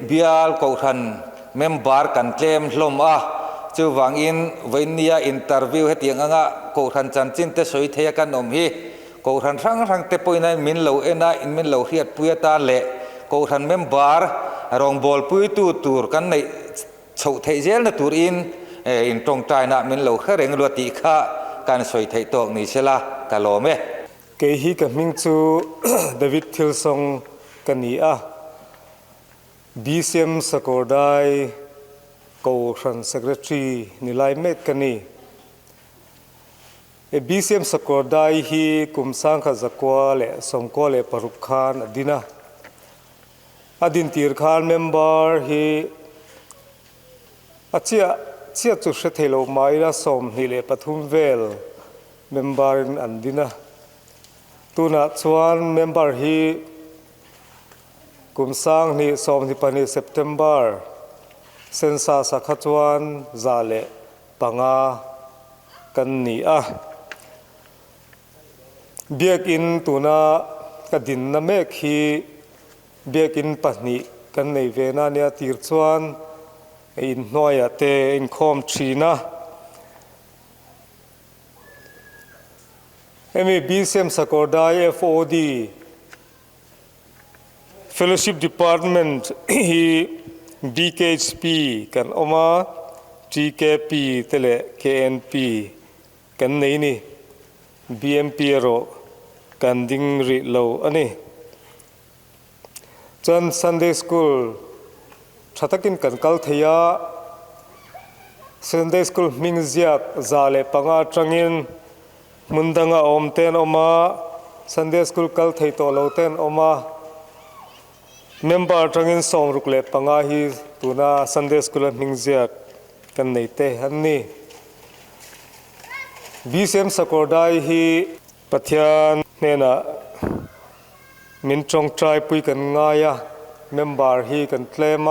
bial kohhran member kan tlem hlawm a, chuvangin vawinia interview hetiang anga kohhran chanchin te sawi theia kan awm hi kohhran hrang hrang te pawhin min lo en a, min lo hriatpui atan leh kohhran member rawngbawlpuitu tur kan neih chhoh theih zelna turin in tawngtaina min lo hre reng lua tih kha kan sawi theih tawk ni sela ka lawm e. Kei hi ka hming chu David Thilsawng ka ni a, BCM Sakawrdai Kohhran Secretary ni lai mek ka ni. E BCM Sakawrdai hi kum 1996 khan a din a, a din tir khan member hi a chiah chiah chu hre thei lo mah ila 23 vel member in an din a, tunah chuan member hi Kum 2022 September census ah kha chuan 105 kan ni a. Biakinn tuna ka dinna mek hi Biakinn pahnih kan nei ve na nia tir chuan inhnuaiah te inkhawm thin a. Hemi BCM Sakawrdai FOD Fellowship Department hi BKHP kan awm a, TKP te leh KNP kan nei ni. BMP erawh kan ding rih lo a ni. Chuan Sunday School tha takin kan kal thei a, Sunday School hming ziak 105 atangin hmun danga awm te an awm a, Sunday School kal thei tawh lo te an awm a, member atangin 65 hi tuna Sunday School a hming ziak kan nei te an ni. BCM Sakawrdai hi Pathian hnenah min tawngtaipui kan ngai a, member hi kan tlem a,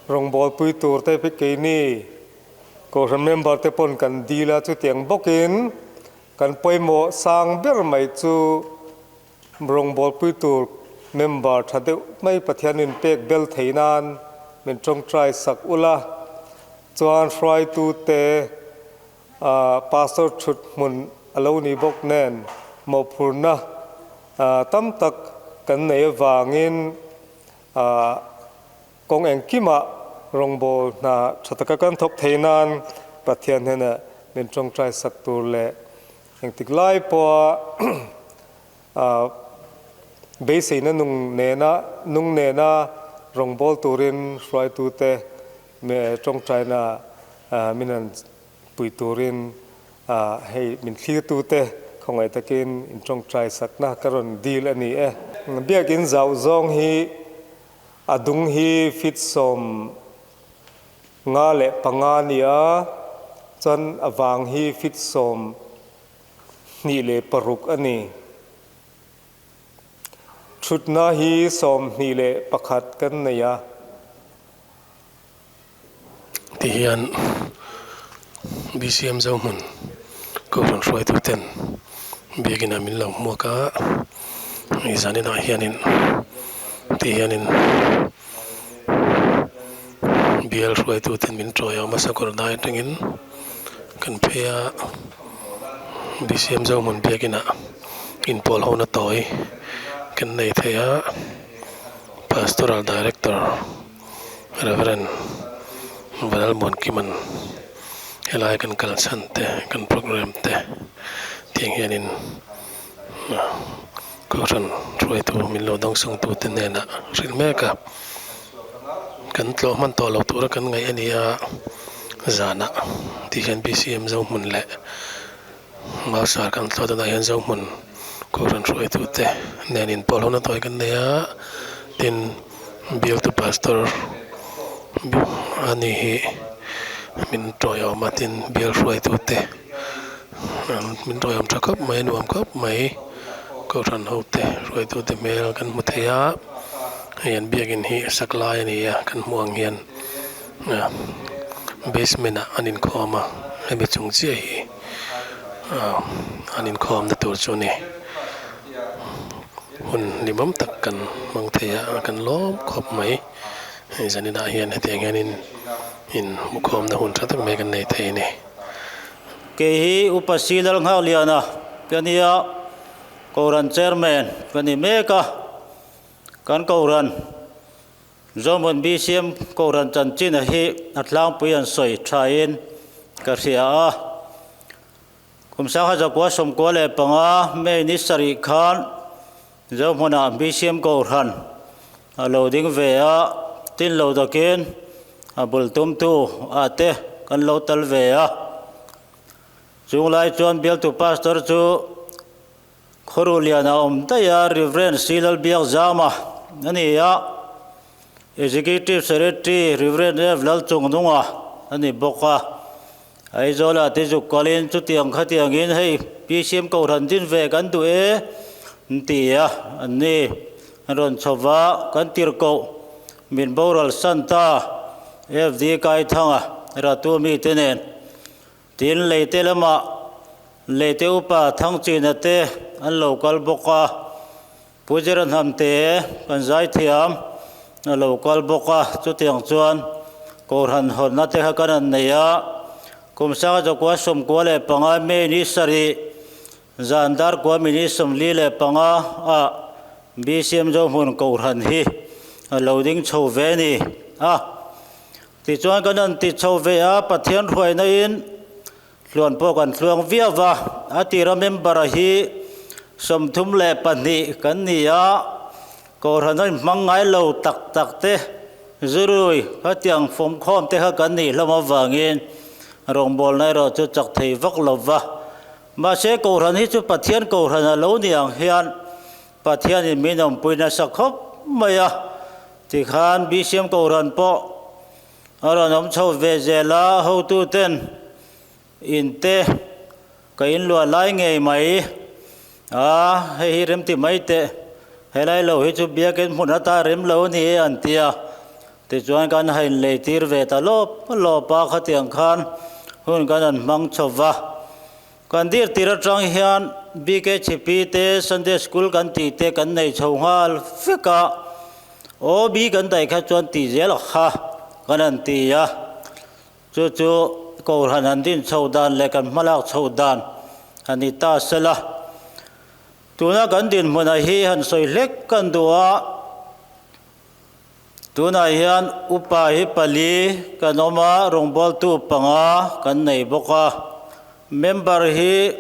rawngbawlpui tur te pawh keini Kohhran member te pawn kan dil a, chutiang bawkin kan pawimawh sang ber mai chu rawngbawlpui tur member tha deuh mai Pathianin pek bel thei nan min tawngtai sak ula, chuan hruaitute Pastor thut hmun a lo ni bawk nen mawhphurna tam tak kan nei avangin kawng engkimah rawngbâwl hna tha taka kan thawk thei nan Pathian hnenah min tawngtai sak tur leh engtik lai pawha beiseina nung nena nung nena rawngbâwl turin hruaitute tawngtaina min han pui turin hei min thlirtute khawngaih takin in tawngtai sakna ka rawn dil a ni e. Biakin zauh zawng hi a dung hi feet 55 a ni a, chuan a vang hi feet 26 a ni. Thutna hi 21 kan nei a. Ti hian BCM Zohmun Kohhran hruaitu ten biakin ah min lo hmuak a, hei zanin ah hianin ti hianin bial hruaitu ten min tawi a hmasa kawr dai atangin kan phei a BCM Zohmun biakin ah inpawl ho na tawi kan nei thei a Pastoral Director. Reverend Vanlalmuan Kiman helai kan kal chhan te kan program te tiang hianin Kohhran hruaitu min lo dawngsawng tu te hnenah hrilh mek a, kan tlawh hman tawh lo tura kan ngaih a ni a, zanah tih hian BCM Zohmun leh Malsar kan tlawh danah hian Zohmun Kohhran hruaitu te nen inpawh hlawhna tawi kan nei a, tin bialtu pastor ani hi min tawiawm a, tin bial hruaitu te min tawiawm tha khawp mai a nuam khawp mai, Kohhran ho te hruaitu te hmel kan hmu thei a, hei an biakin hi sak lai a ni a kan hmuh ang hian. Basement ah an inkhawm a hemi chung chiah hi an inkhawm na tur chu a ni hun hlimawm tak kan hmang thei a kan lawm khawp mai hei zanin ah hian hetiang hianin in hmukhawm na hun tha tak mai kan nei thei a ni. Kei hi Upa Silal Nghakliana ka nia, Kohhran Chairman ka ni mek a, kan Kohhran Zawmhawn BCM Kohhran chanchina hi a tlangpui an sawi thain ka hria a. Kum 1995 May ni sarih khan Zohmunah BCM Kohhran a lo ding ve a, tin lo takin a bul tumtu ah te kan lo tal ve a. Chunglai chuan bialtu pastor chu Khawruh lian a awm daih a, Rev. C. Lalbiakzama a ni a, Executive Secretary Rev. F. Lalchungnunga a ni bawk a. Aizawlah te zuk kalin chutiang khatiangin hei PCM Kohhran din ve kan duh e an ti a, an ni. Rawn chhova kan tirhkoh min boral san ta FD Kaithanga Ratu mite nen tin leite lamah leite upa Thangchina te an lo kal bawk a, Pu Jeranham te kan zaithiam a lo kal bawk a, chutiang chuan Kohhran hawnna te kha kan han nei a, kum sanga chawkua 95 May ni sarih Zan dar kua minute 45 ah BCM Zohmun Kohhran hi a lo ding chho ve a ni a. Tichuan kan han ti chho ve a, Pathian hruaina in hluan pawh kan hluang viau va, a tira member a hi 32 kan ni a, Kohhran a inhmang ngai lo tak tak te, zurui khatiang fawmkhawm te kha kan nih hlawm avangin rawngbawlna erawh chu chak thei vak lo va. Mahse, Kohhran hi chu Pathian Kohhran a lo ni ang hian Pathianin min awmpui nasa khawp mai a, tikhan BCM Kohhran pawh a rawn awm chho ve zel a, hotuten in te ka inluah lai ngei mai a, hei hi remti mai teh, helai lo hi chu biakin hmun ata rem lo a ni e an ti a, tichuan kan hain lei tir ve ta lawp lawp a, khatiang khan hun kan han hmang chho va. Kan dir tir atang hian BKHP te Sunday School kan tih te kan nei chho nghal vek a, OB kan daih kha chuan tih zel kha kan han ti a, chu chu Kohhran han din chho dan leh kan hmalak chho dan a ni ta sela. Tuna kan dinhmunah hi han sawi hlek kan duh a. Tunah hian upa hi pali kan awm a, rawngbawltu panga kan nei bawk a. Member hi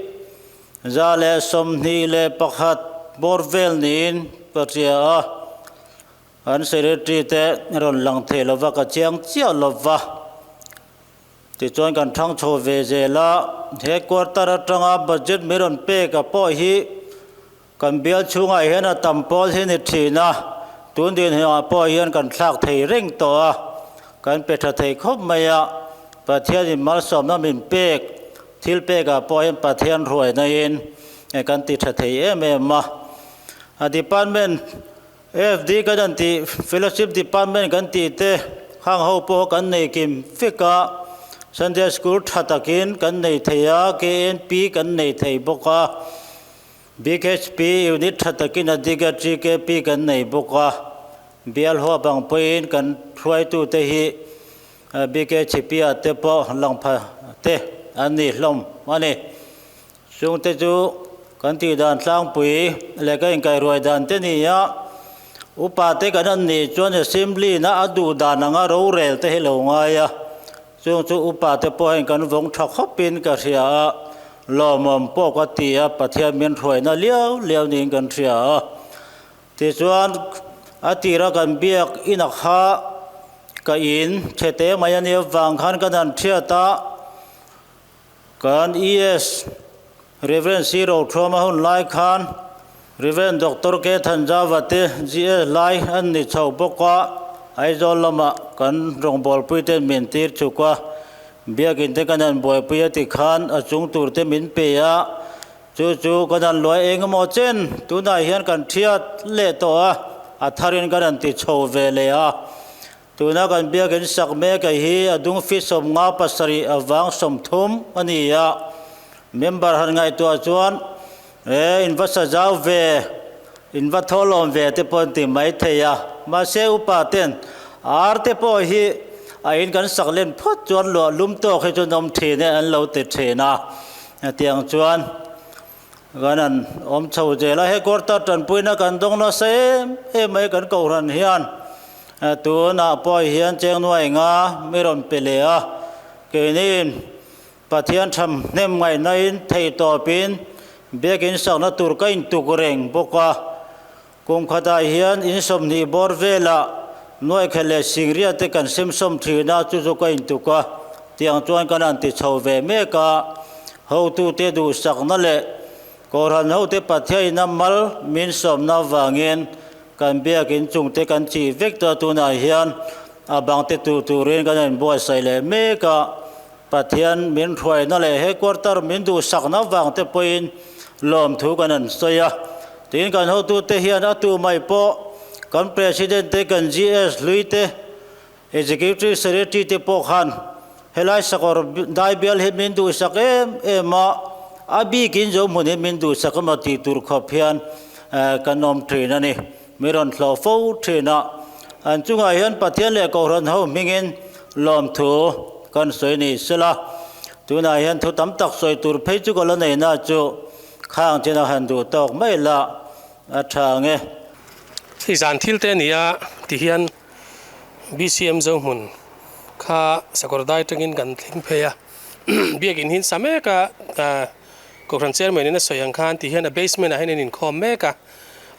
121 bawr vel niin ka hria a, an secretary te rawn lang thei lova ka chiang chiah lova. Tichuan kan thang chho ve zel a, he quarter atanga budget min rawn pek a pawh hi Kan bial chhungah hian a tam pawl hi ni thin a, tun dinhmunah pawh hian kan thlak thei reng tawh a, kan pe tha thei khawp mai a, Pathianin malsawmna min pek, thil pekah pawh hian Pathian hruainain kan ti tha thei em em a. A department FD kan han tih, Fellowship Department kan tih te khang ho pawh kan nei kim vek a, Sunday School tha takin kan nei thei a, KNP kan nei thei bawk a. BKHP unit tha takin a dik a, TKP kan nei bawk a, bial huap ang pawhin kan hruaitute hi BKHP ah te pawh langpha te an ni hlawm a ni. Chungte chu kan tih dan tlangpui leh ka inkaihruai dan te ni a, upa te kan an nih chuan Assembly na a duh dan anga rorel te hi lo ngai a, Chung chu upa te pawh hian kan vawng tha khawpin ka hria a, lawmawm pawh ka ti a, Pathian min hruaina liau liau niin kan hria a. Tichuan, a tira kan biak ina kha ka in chhete mai a nih avang khan kan han hriat a, kan ES Rev. C. Rothuama hun lai khan Rev. Doctor K. Thanjava te GS lai an ni chho bawk a, Aizawl lamah kan rawngbawlpui ten min tir chuk a, biakin te kan han buaipui a ti khan a chung tur te min pe a, chu chu kan han luai eng emaw chen tunah hian kan thiat leh tawh a, a tharin kan han ti chho ve leh a. Tuna kan biakin sak mek a hi a dung feet 57 avang 30 a ni a, member han ngaihtuah chuan e in va sa zau ve, in va thawhlawm ve te pawh an ti mai thei a, mahse upa ten ar te pawh hi a in kan sak len phawt chuan luah lum tawk hi chu an awm thin e an lo ti thin a, hetiang chuan kan han awm chho zel a, he quarter tanpuina kan dawng nasa em em mai kan kohhran hian tunah pawh hian cheng nuai nga mi rawn pe leh a, keini Pathian tham hnem ngaihnain thei tawpin biakin sakna tur ka intuk reng bawk a, kum khatah hian in 20 bawr velah nuaikhat leh singriat te kan semsawm thin a, chu chu ka intuk a, tiang chuan kan han ti chho ve mek a, hotute duhsakna leh Kohhran hote Pathiain a mal min sawmna avangin kan biakin chungte kan chih vek tawh a, tunah hian a bangte tur turin kan inbuatsaih leh mek a, Pathian min hruaina leh he quarter min duhsakna avangte pawhin lawmthu kan han sawi a, tin kan hotute hian a tu mai pawh. kan President te, kan GS hlui te, Executive Secretary te pawh khan helai sakawr dai bial hi min duhsak em em a, a bikin Zohmun hi min duhsak emaw tih tur khawp hian kan awm thin a ni. Mi rawn hlawh fo thin a, an chungah hian Pathian leh Kohhran ho hmingin lawmthu kan sawi ni sela, tunah hian thu tam tak sawi tur phei chu ka la nei na chu khang chin a han duh tawk mai la a tha ang e. Hei zan thil te a ni a ti hian BCM Zohmun kha sakawr dai tangin kan thleng phei a, biakin hi an sa mek a, Kohhran Chairman in a sawi ang khan ti hian a basement ah hian an inkhawm mek a.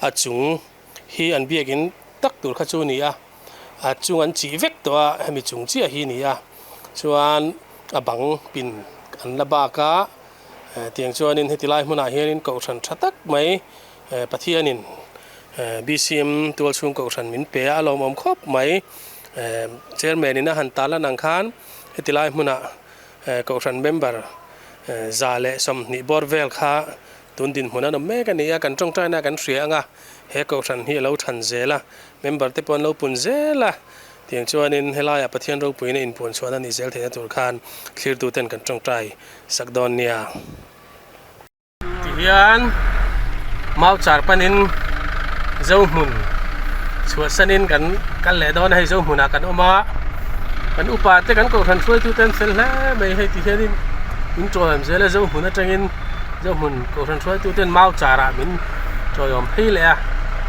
A chung hi an biakin tak tur kha chu a ni a, a chung an chih vek tawh a, hemi chung chiah hi a ni a, chuan a bang pin an la bak a, tiang chuanin heti lai hmunah hianin kohhran tha tak mai Pathianin BCM tualchhung kohhran min pe a, a lawmawm khawp mai. Chairman in a han tal an ang khan heti lai hmunah kohhran member 120 bawr vel kha Tun dinhmun an awm mek a ni a, kan tawngtaina kan hria ang a, he kohhran hi a lo than zel a, member te pawh an lo pun zel a, tiang chuanin helaiah Pathian ropuiin a inpuan chhuahna ni zel theihna tur khan thlirtuten kan tawngtai sak dawn nia. Tihian mau char panin Zohmun chhuahsanin kan kal leh dawn a, hei Zohmunah kan awm a, kan upa te kan kohhran hruaitute an fel hle mai hei tihianin in tawlawm zel a Zohmun atangin. Zohmun Kohhran hruaitu ten mau char ah min tawiawm phei leh a,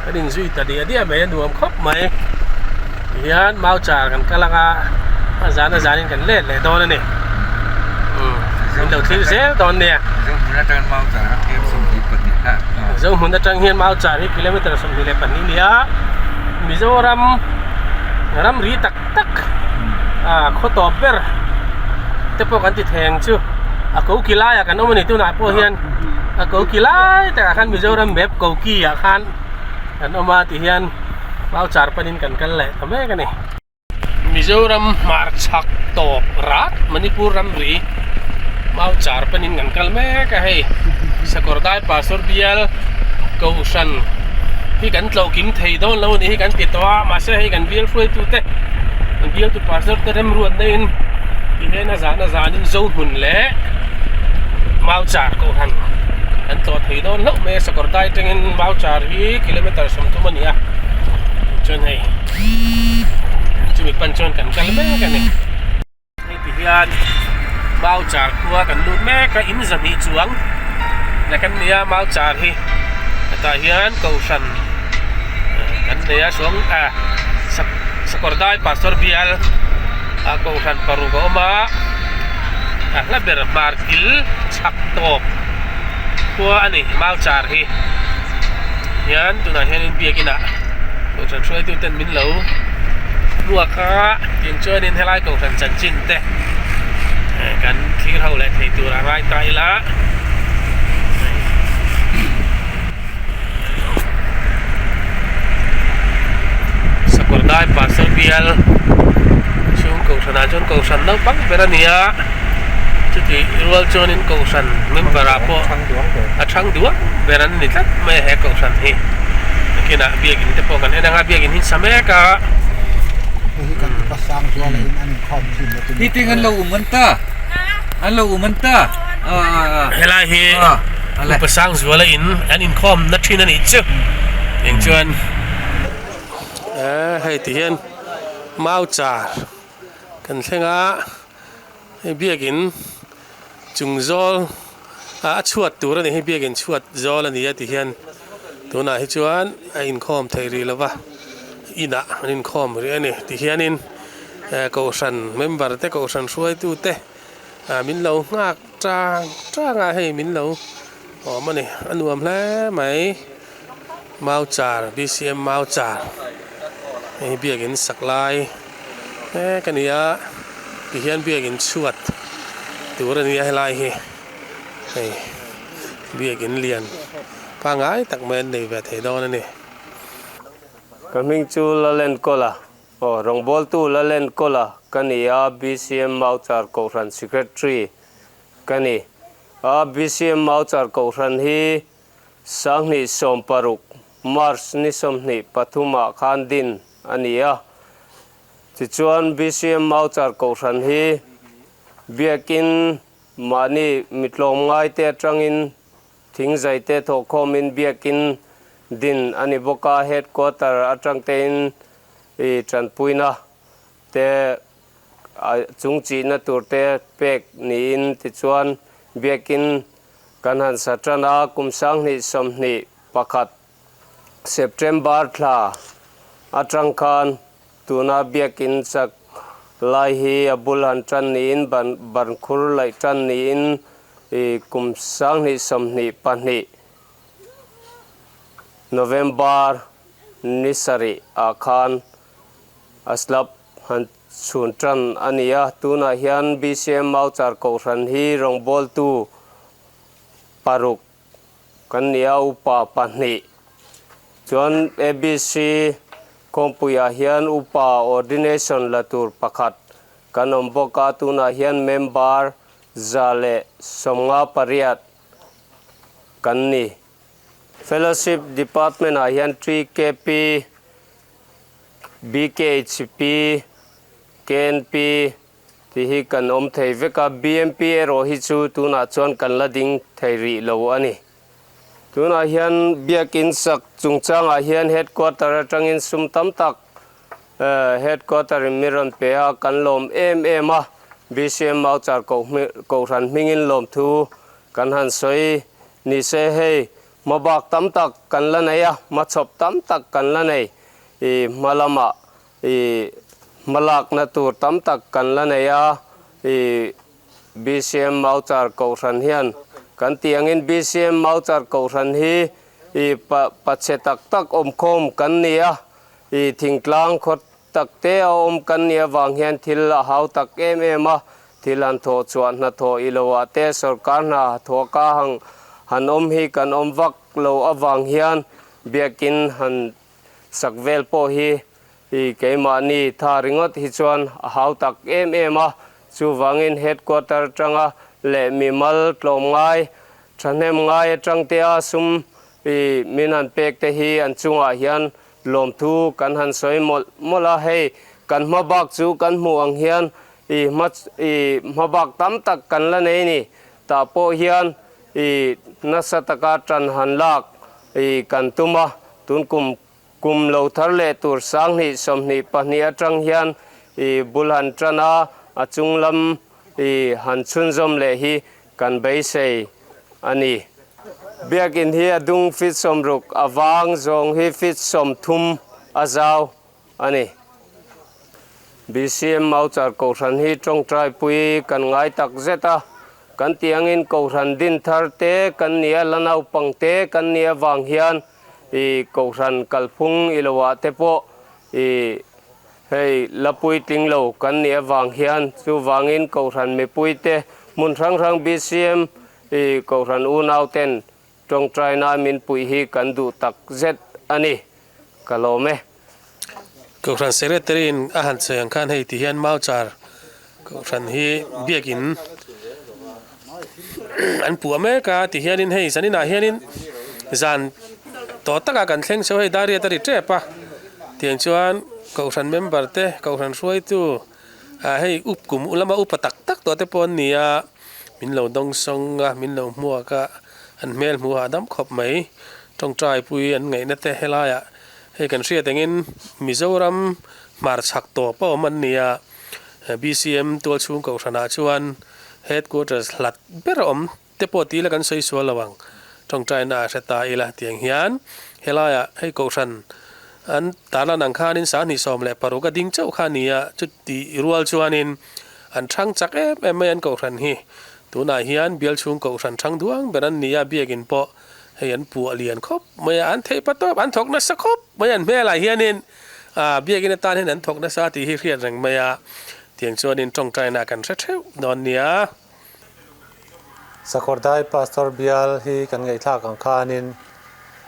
kan inzui ta diah diah mai a nuam khawp mai. Tihian mau char kan kal anga a zan a zanin kan let leh dawn a ni. Umm min lo thlir zel dawn nia. Zohmun atang mau char kha km 22 kha. Zohmun atang hian mau char hi kilometer 22 a ni a, Mizoram ramri tak tak a khaw tawp ber te pawh kan ti thei ang chu a ko ki laiah kan awm a ni tunah pawh hian a ko ki lai takah khan Mizoram map ko ki ah khan kan awm a ti hian mau char panin kan kal leh ta mek a ni. Mizoram hmarchhak tawp rat Manipur ramri mau char panin kan kal mek a hei Sakawrdai Pastor bial Kohhran hi kan tlawh kim thei dawn lo a nih hi kan ti tawh a mahse hei kan bial hruaitu te kan bialtu pastor te remruat na in ti hian a zan a zan in Zohmun leh Mauchar Kohhran kan tlawh thei dawn hlauh mai a Sakawrdai atangin Mauchar hi kilometer 30 a ni a chuan hei chumi pan chuan kan kal mek a ni. Hei ti hian mau char khua kan lut mek a in zahnih chuang na kan nia mau char hi hetah hian kohhran kan nei a chuang ah sakawrdai pastor bial ah kohhran paruk a awm a a hla ber hmar kil chhak tawp khua a ni mau char hi hian tunah hianin biakin ah kohhran hruaitu ten min lo hmuak a tin chuanin helai kohhran chanchin te kan thlir ho leh thei tur a ngai ta ila Sakawrdai Pastor bial chhung kohhran ah chuan kohhran naupang ber a ni a chuti rual chuanin kohhran member ah pawh a thang duang ber an ni tlat mai a he kohhran hi nakinah biakin te pawh kan en ang a biakin hi an sa mek a. Meeting an lo um an ta an lo um an ta helai hi upa Sangzuala in an inkhawm na thin a nih chu eng chuan hei ti hian mau char kan thleng a hei biakin chung zawl a chhuat tur a ni hei biakin chhuat zawl a ni a ti hian tunah hi chuan a inkhawm theih rih lova inah an inkhawm rih a ni ti hianin kohhran member te kohhran hruaitu te min lo nghak tang tang a hei min lo awm a ni a nuam hle mai mau char B_C_M mau char hei biakin sak lai mek a ni a tihian biakin chhuat tur a ni a helai hi hei biakin lian pangai tak mai an nei ve thei dawn a ni. Ka hming chu Lalenkawla, aw rawngbawltu Lalenkawla ka ni a, BCM Mauchar Kohhran Secretary ka ni a. BCM Mauchar Kohhran hi 2016 March ni 23 ah khan din a ni a. Tichuan BCM Mauchar Kohhran hi biakin mahni mitlawm ngaite atangin thingzai te thawhkhawmin biakin din a ni bawk a, headquarter atang tein i tanpuina te chung chihna tur te pek niin tichuan biakin kan han sa tan a, kum 2021 September thla atang khan tuna biakin sak lai hi a bul han tan niin ban ban khur laih tan niin i kum 2022 November ni sarih ah khan a slab han chhun tan a ni a. Tunah hian BCM Mauchar Kohhran hi rawngbawltu paruk kan ni a, upa pahnih. Chuan ABC khawmpuiah hian upa ordination la tur pakhat kan awm bawk a, tunah hian member 158 kan ni. Fellowship Department ah hian TKP, BKHP, KNP tih hi kan awm thei vek a, BMP erawh hi chu tunah chuan kan la ding thei rih lo a ni. Tunah hian biakin sak chungchangah hian headquarter atangin sum tam tak headquarter in min rawn pe a, kan lawm em em a, BCM Mauchar Kohhran hmingin lawmthu kan han sawi ni se hei hmabak tam tak kan la nei a, hmachhawp tam tak kan la nei i hma lamah i hmalakna tur tam tak kan la nei a, i BCM Mauchar Kohhran hian kan tih angin BCM Mauchar Kohhran hi i pachhe tak tak awmkhawm kan ni a, i thingtlang khaw tak te a awm kan nih avang hian thil a hau tak em em a, thil han thawh chhuah hnathawh i lo ah te sorkar hna thawh ka hang han awm hi kan awm vak lo avang hian biakin han sak vel pawh hi i keimahni tha ringawt hi chuan a hau tak em em a, chuvangin headquarter atanga leh mimal tlawm ngai thahnem ngai atang te a sum i min han pek te hi an chungah hian lawmthu kan han sawi mawlh mawlh a, hei kan hma bak chu kan hmuh ang hian i hma i hma bak tam tak kan la nei ni tah pawh hian i nasa taka tan han lak i kan tum a, tun kum kum lo thar leh tur 2022 atang hian i bul han tan a, a chung lam i han chhunzawm leh hi kan beisei a ni. Biakin hi a dung feet 60, a vang zawng hi feet 30 a zau a ni. BCM Mauchar Kohhran hi tawngtai pui kan ngai tak zet a, kan tih angin Kohhran din thar te kan ni a, la naupang te kan ni avang hian i Kohhran kalphung i lo ah te pawh i hei la puitling lo kan nih avang hian chuvangin Kohhran mipui te hmun hrang hrang BCM i Kohhran unau ten tawngtaina min puih hi kan duh tak zet a ni. Ka lawm e. Kohhran Secretary in a han sawi ang khan hei ti hian Mauchar Kohhran hi biakin an puah mek a ti hianin hei zaninah hianin zan tawh takah kan thleng chho hei dariat a ri tep a tiang chuan Kohhran member te Kohhran hruaitu ah hei up kum lama upa tak tak tawh te pawh an ni a min lo dawng sawng a min lo hmuak a an hmel hmuh hahdam khawp mai tawngtai pui an ngaihna te helaiah hei kan hriat engin Mizoram hmarchhak tawp a awm an ni a BCM tualchhung Kohhranah chuan headquarters hlat ber a awm te pawh tih ila kan sawi sual lo ang tawngtaina a hre ta ila tiang hian helaiah hei Kohhran an tarlan ang khanin 2016 a ding chauh kha a ni a, chuti rual chuanin an thang chak em em mai an Kohhran hi tunah hian bialchhung Kohhran thang duang ber an ni a, biakin pawh hei an puah lian khawp mai a, an theih pa tawp an thawk nasa khawp mai an hmelah hianin ah biakin atan hian an thawk nasa tih hi hriat reng mai a, tiang chuanin tawngtaina kan hre theuh dawn nia. Sakawrdai Pastor bial hi kan ngaihthlak ang khanin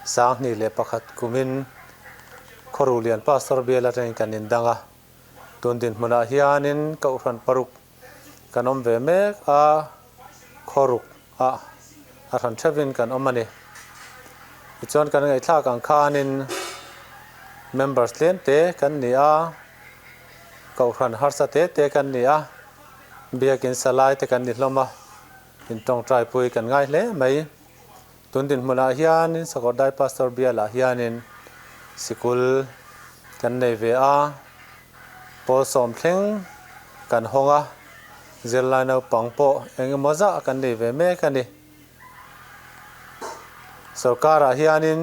2001 kumin Khawruhlian Pastor bial atangin kan indang a, tun dinhmunah hianin Kohhran paruk kan awm ve mek a, Khawruk ah a hran theuhin kan awm a ni. Tichuan kan ngaihthlak ang khanin members tlem te kan ni a, kohhran harsa te te kan ni a, biakin salai te kan ni hlawm a, intawngtai pui kan ngai hle mai. Tun dinhmunah hianin Sakawrdai Pastor bialah hianin sikul kan nei ve a, pawl sawm thleng kan hawng a, zirlai naupang pawh eng emaw zah kan nei ve mek a ni. Sorkarah hianin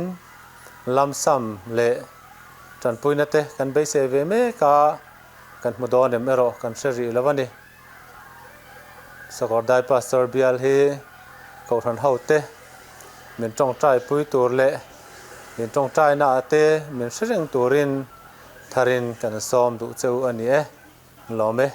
lamsam leh tanpuina te kan beisei ve mek a, kan hmu dawn em erawh kan hre rih lo a ni. Sakawrdai Pastor bial hi Kohhran hote min tawngtai pui tur leh min tawngtaina ah te min hre reng turin tharin kan sawm duh cheu a ni e. Lawm e.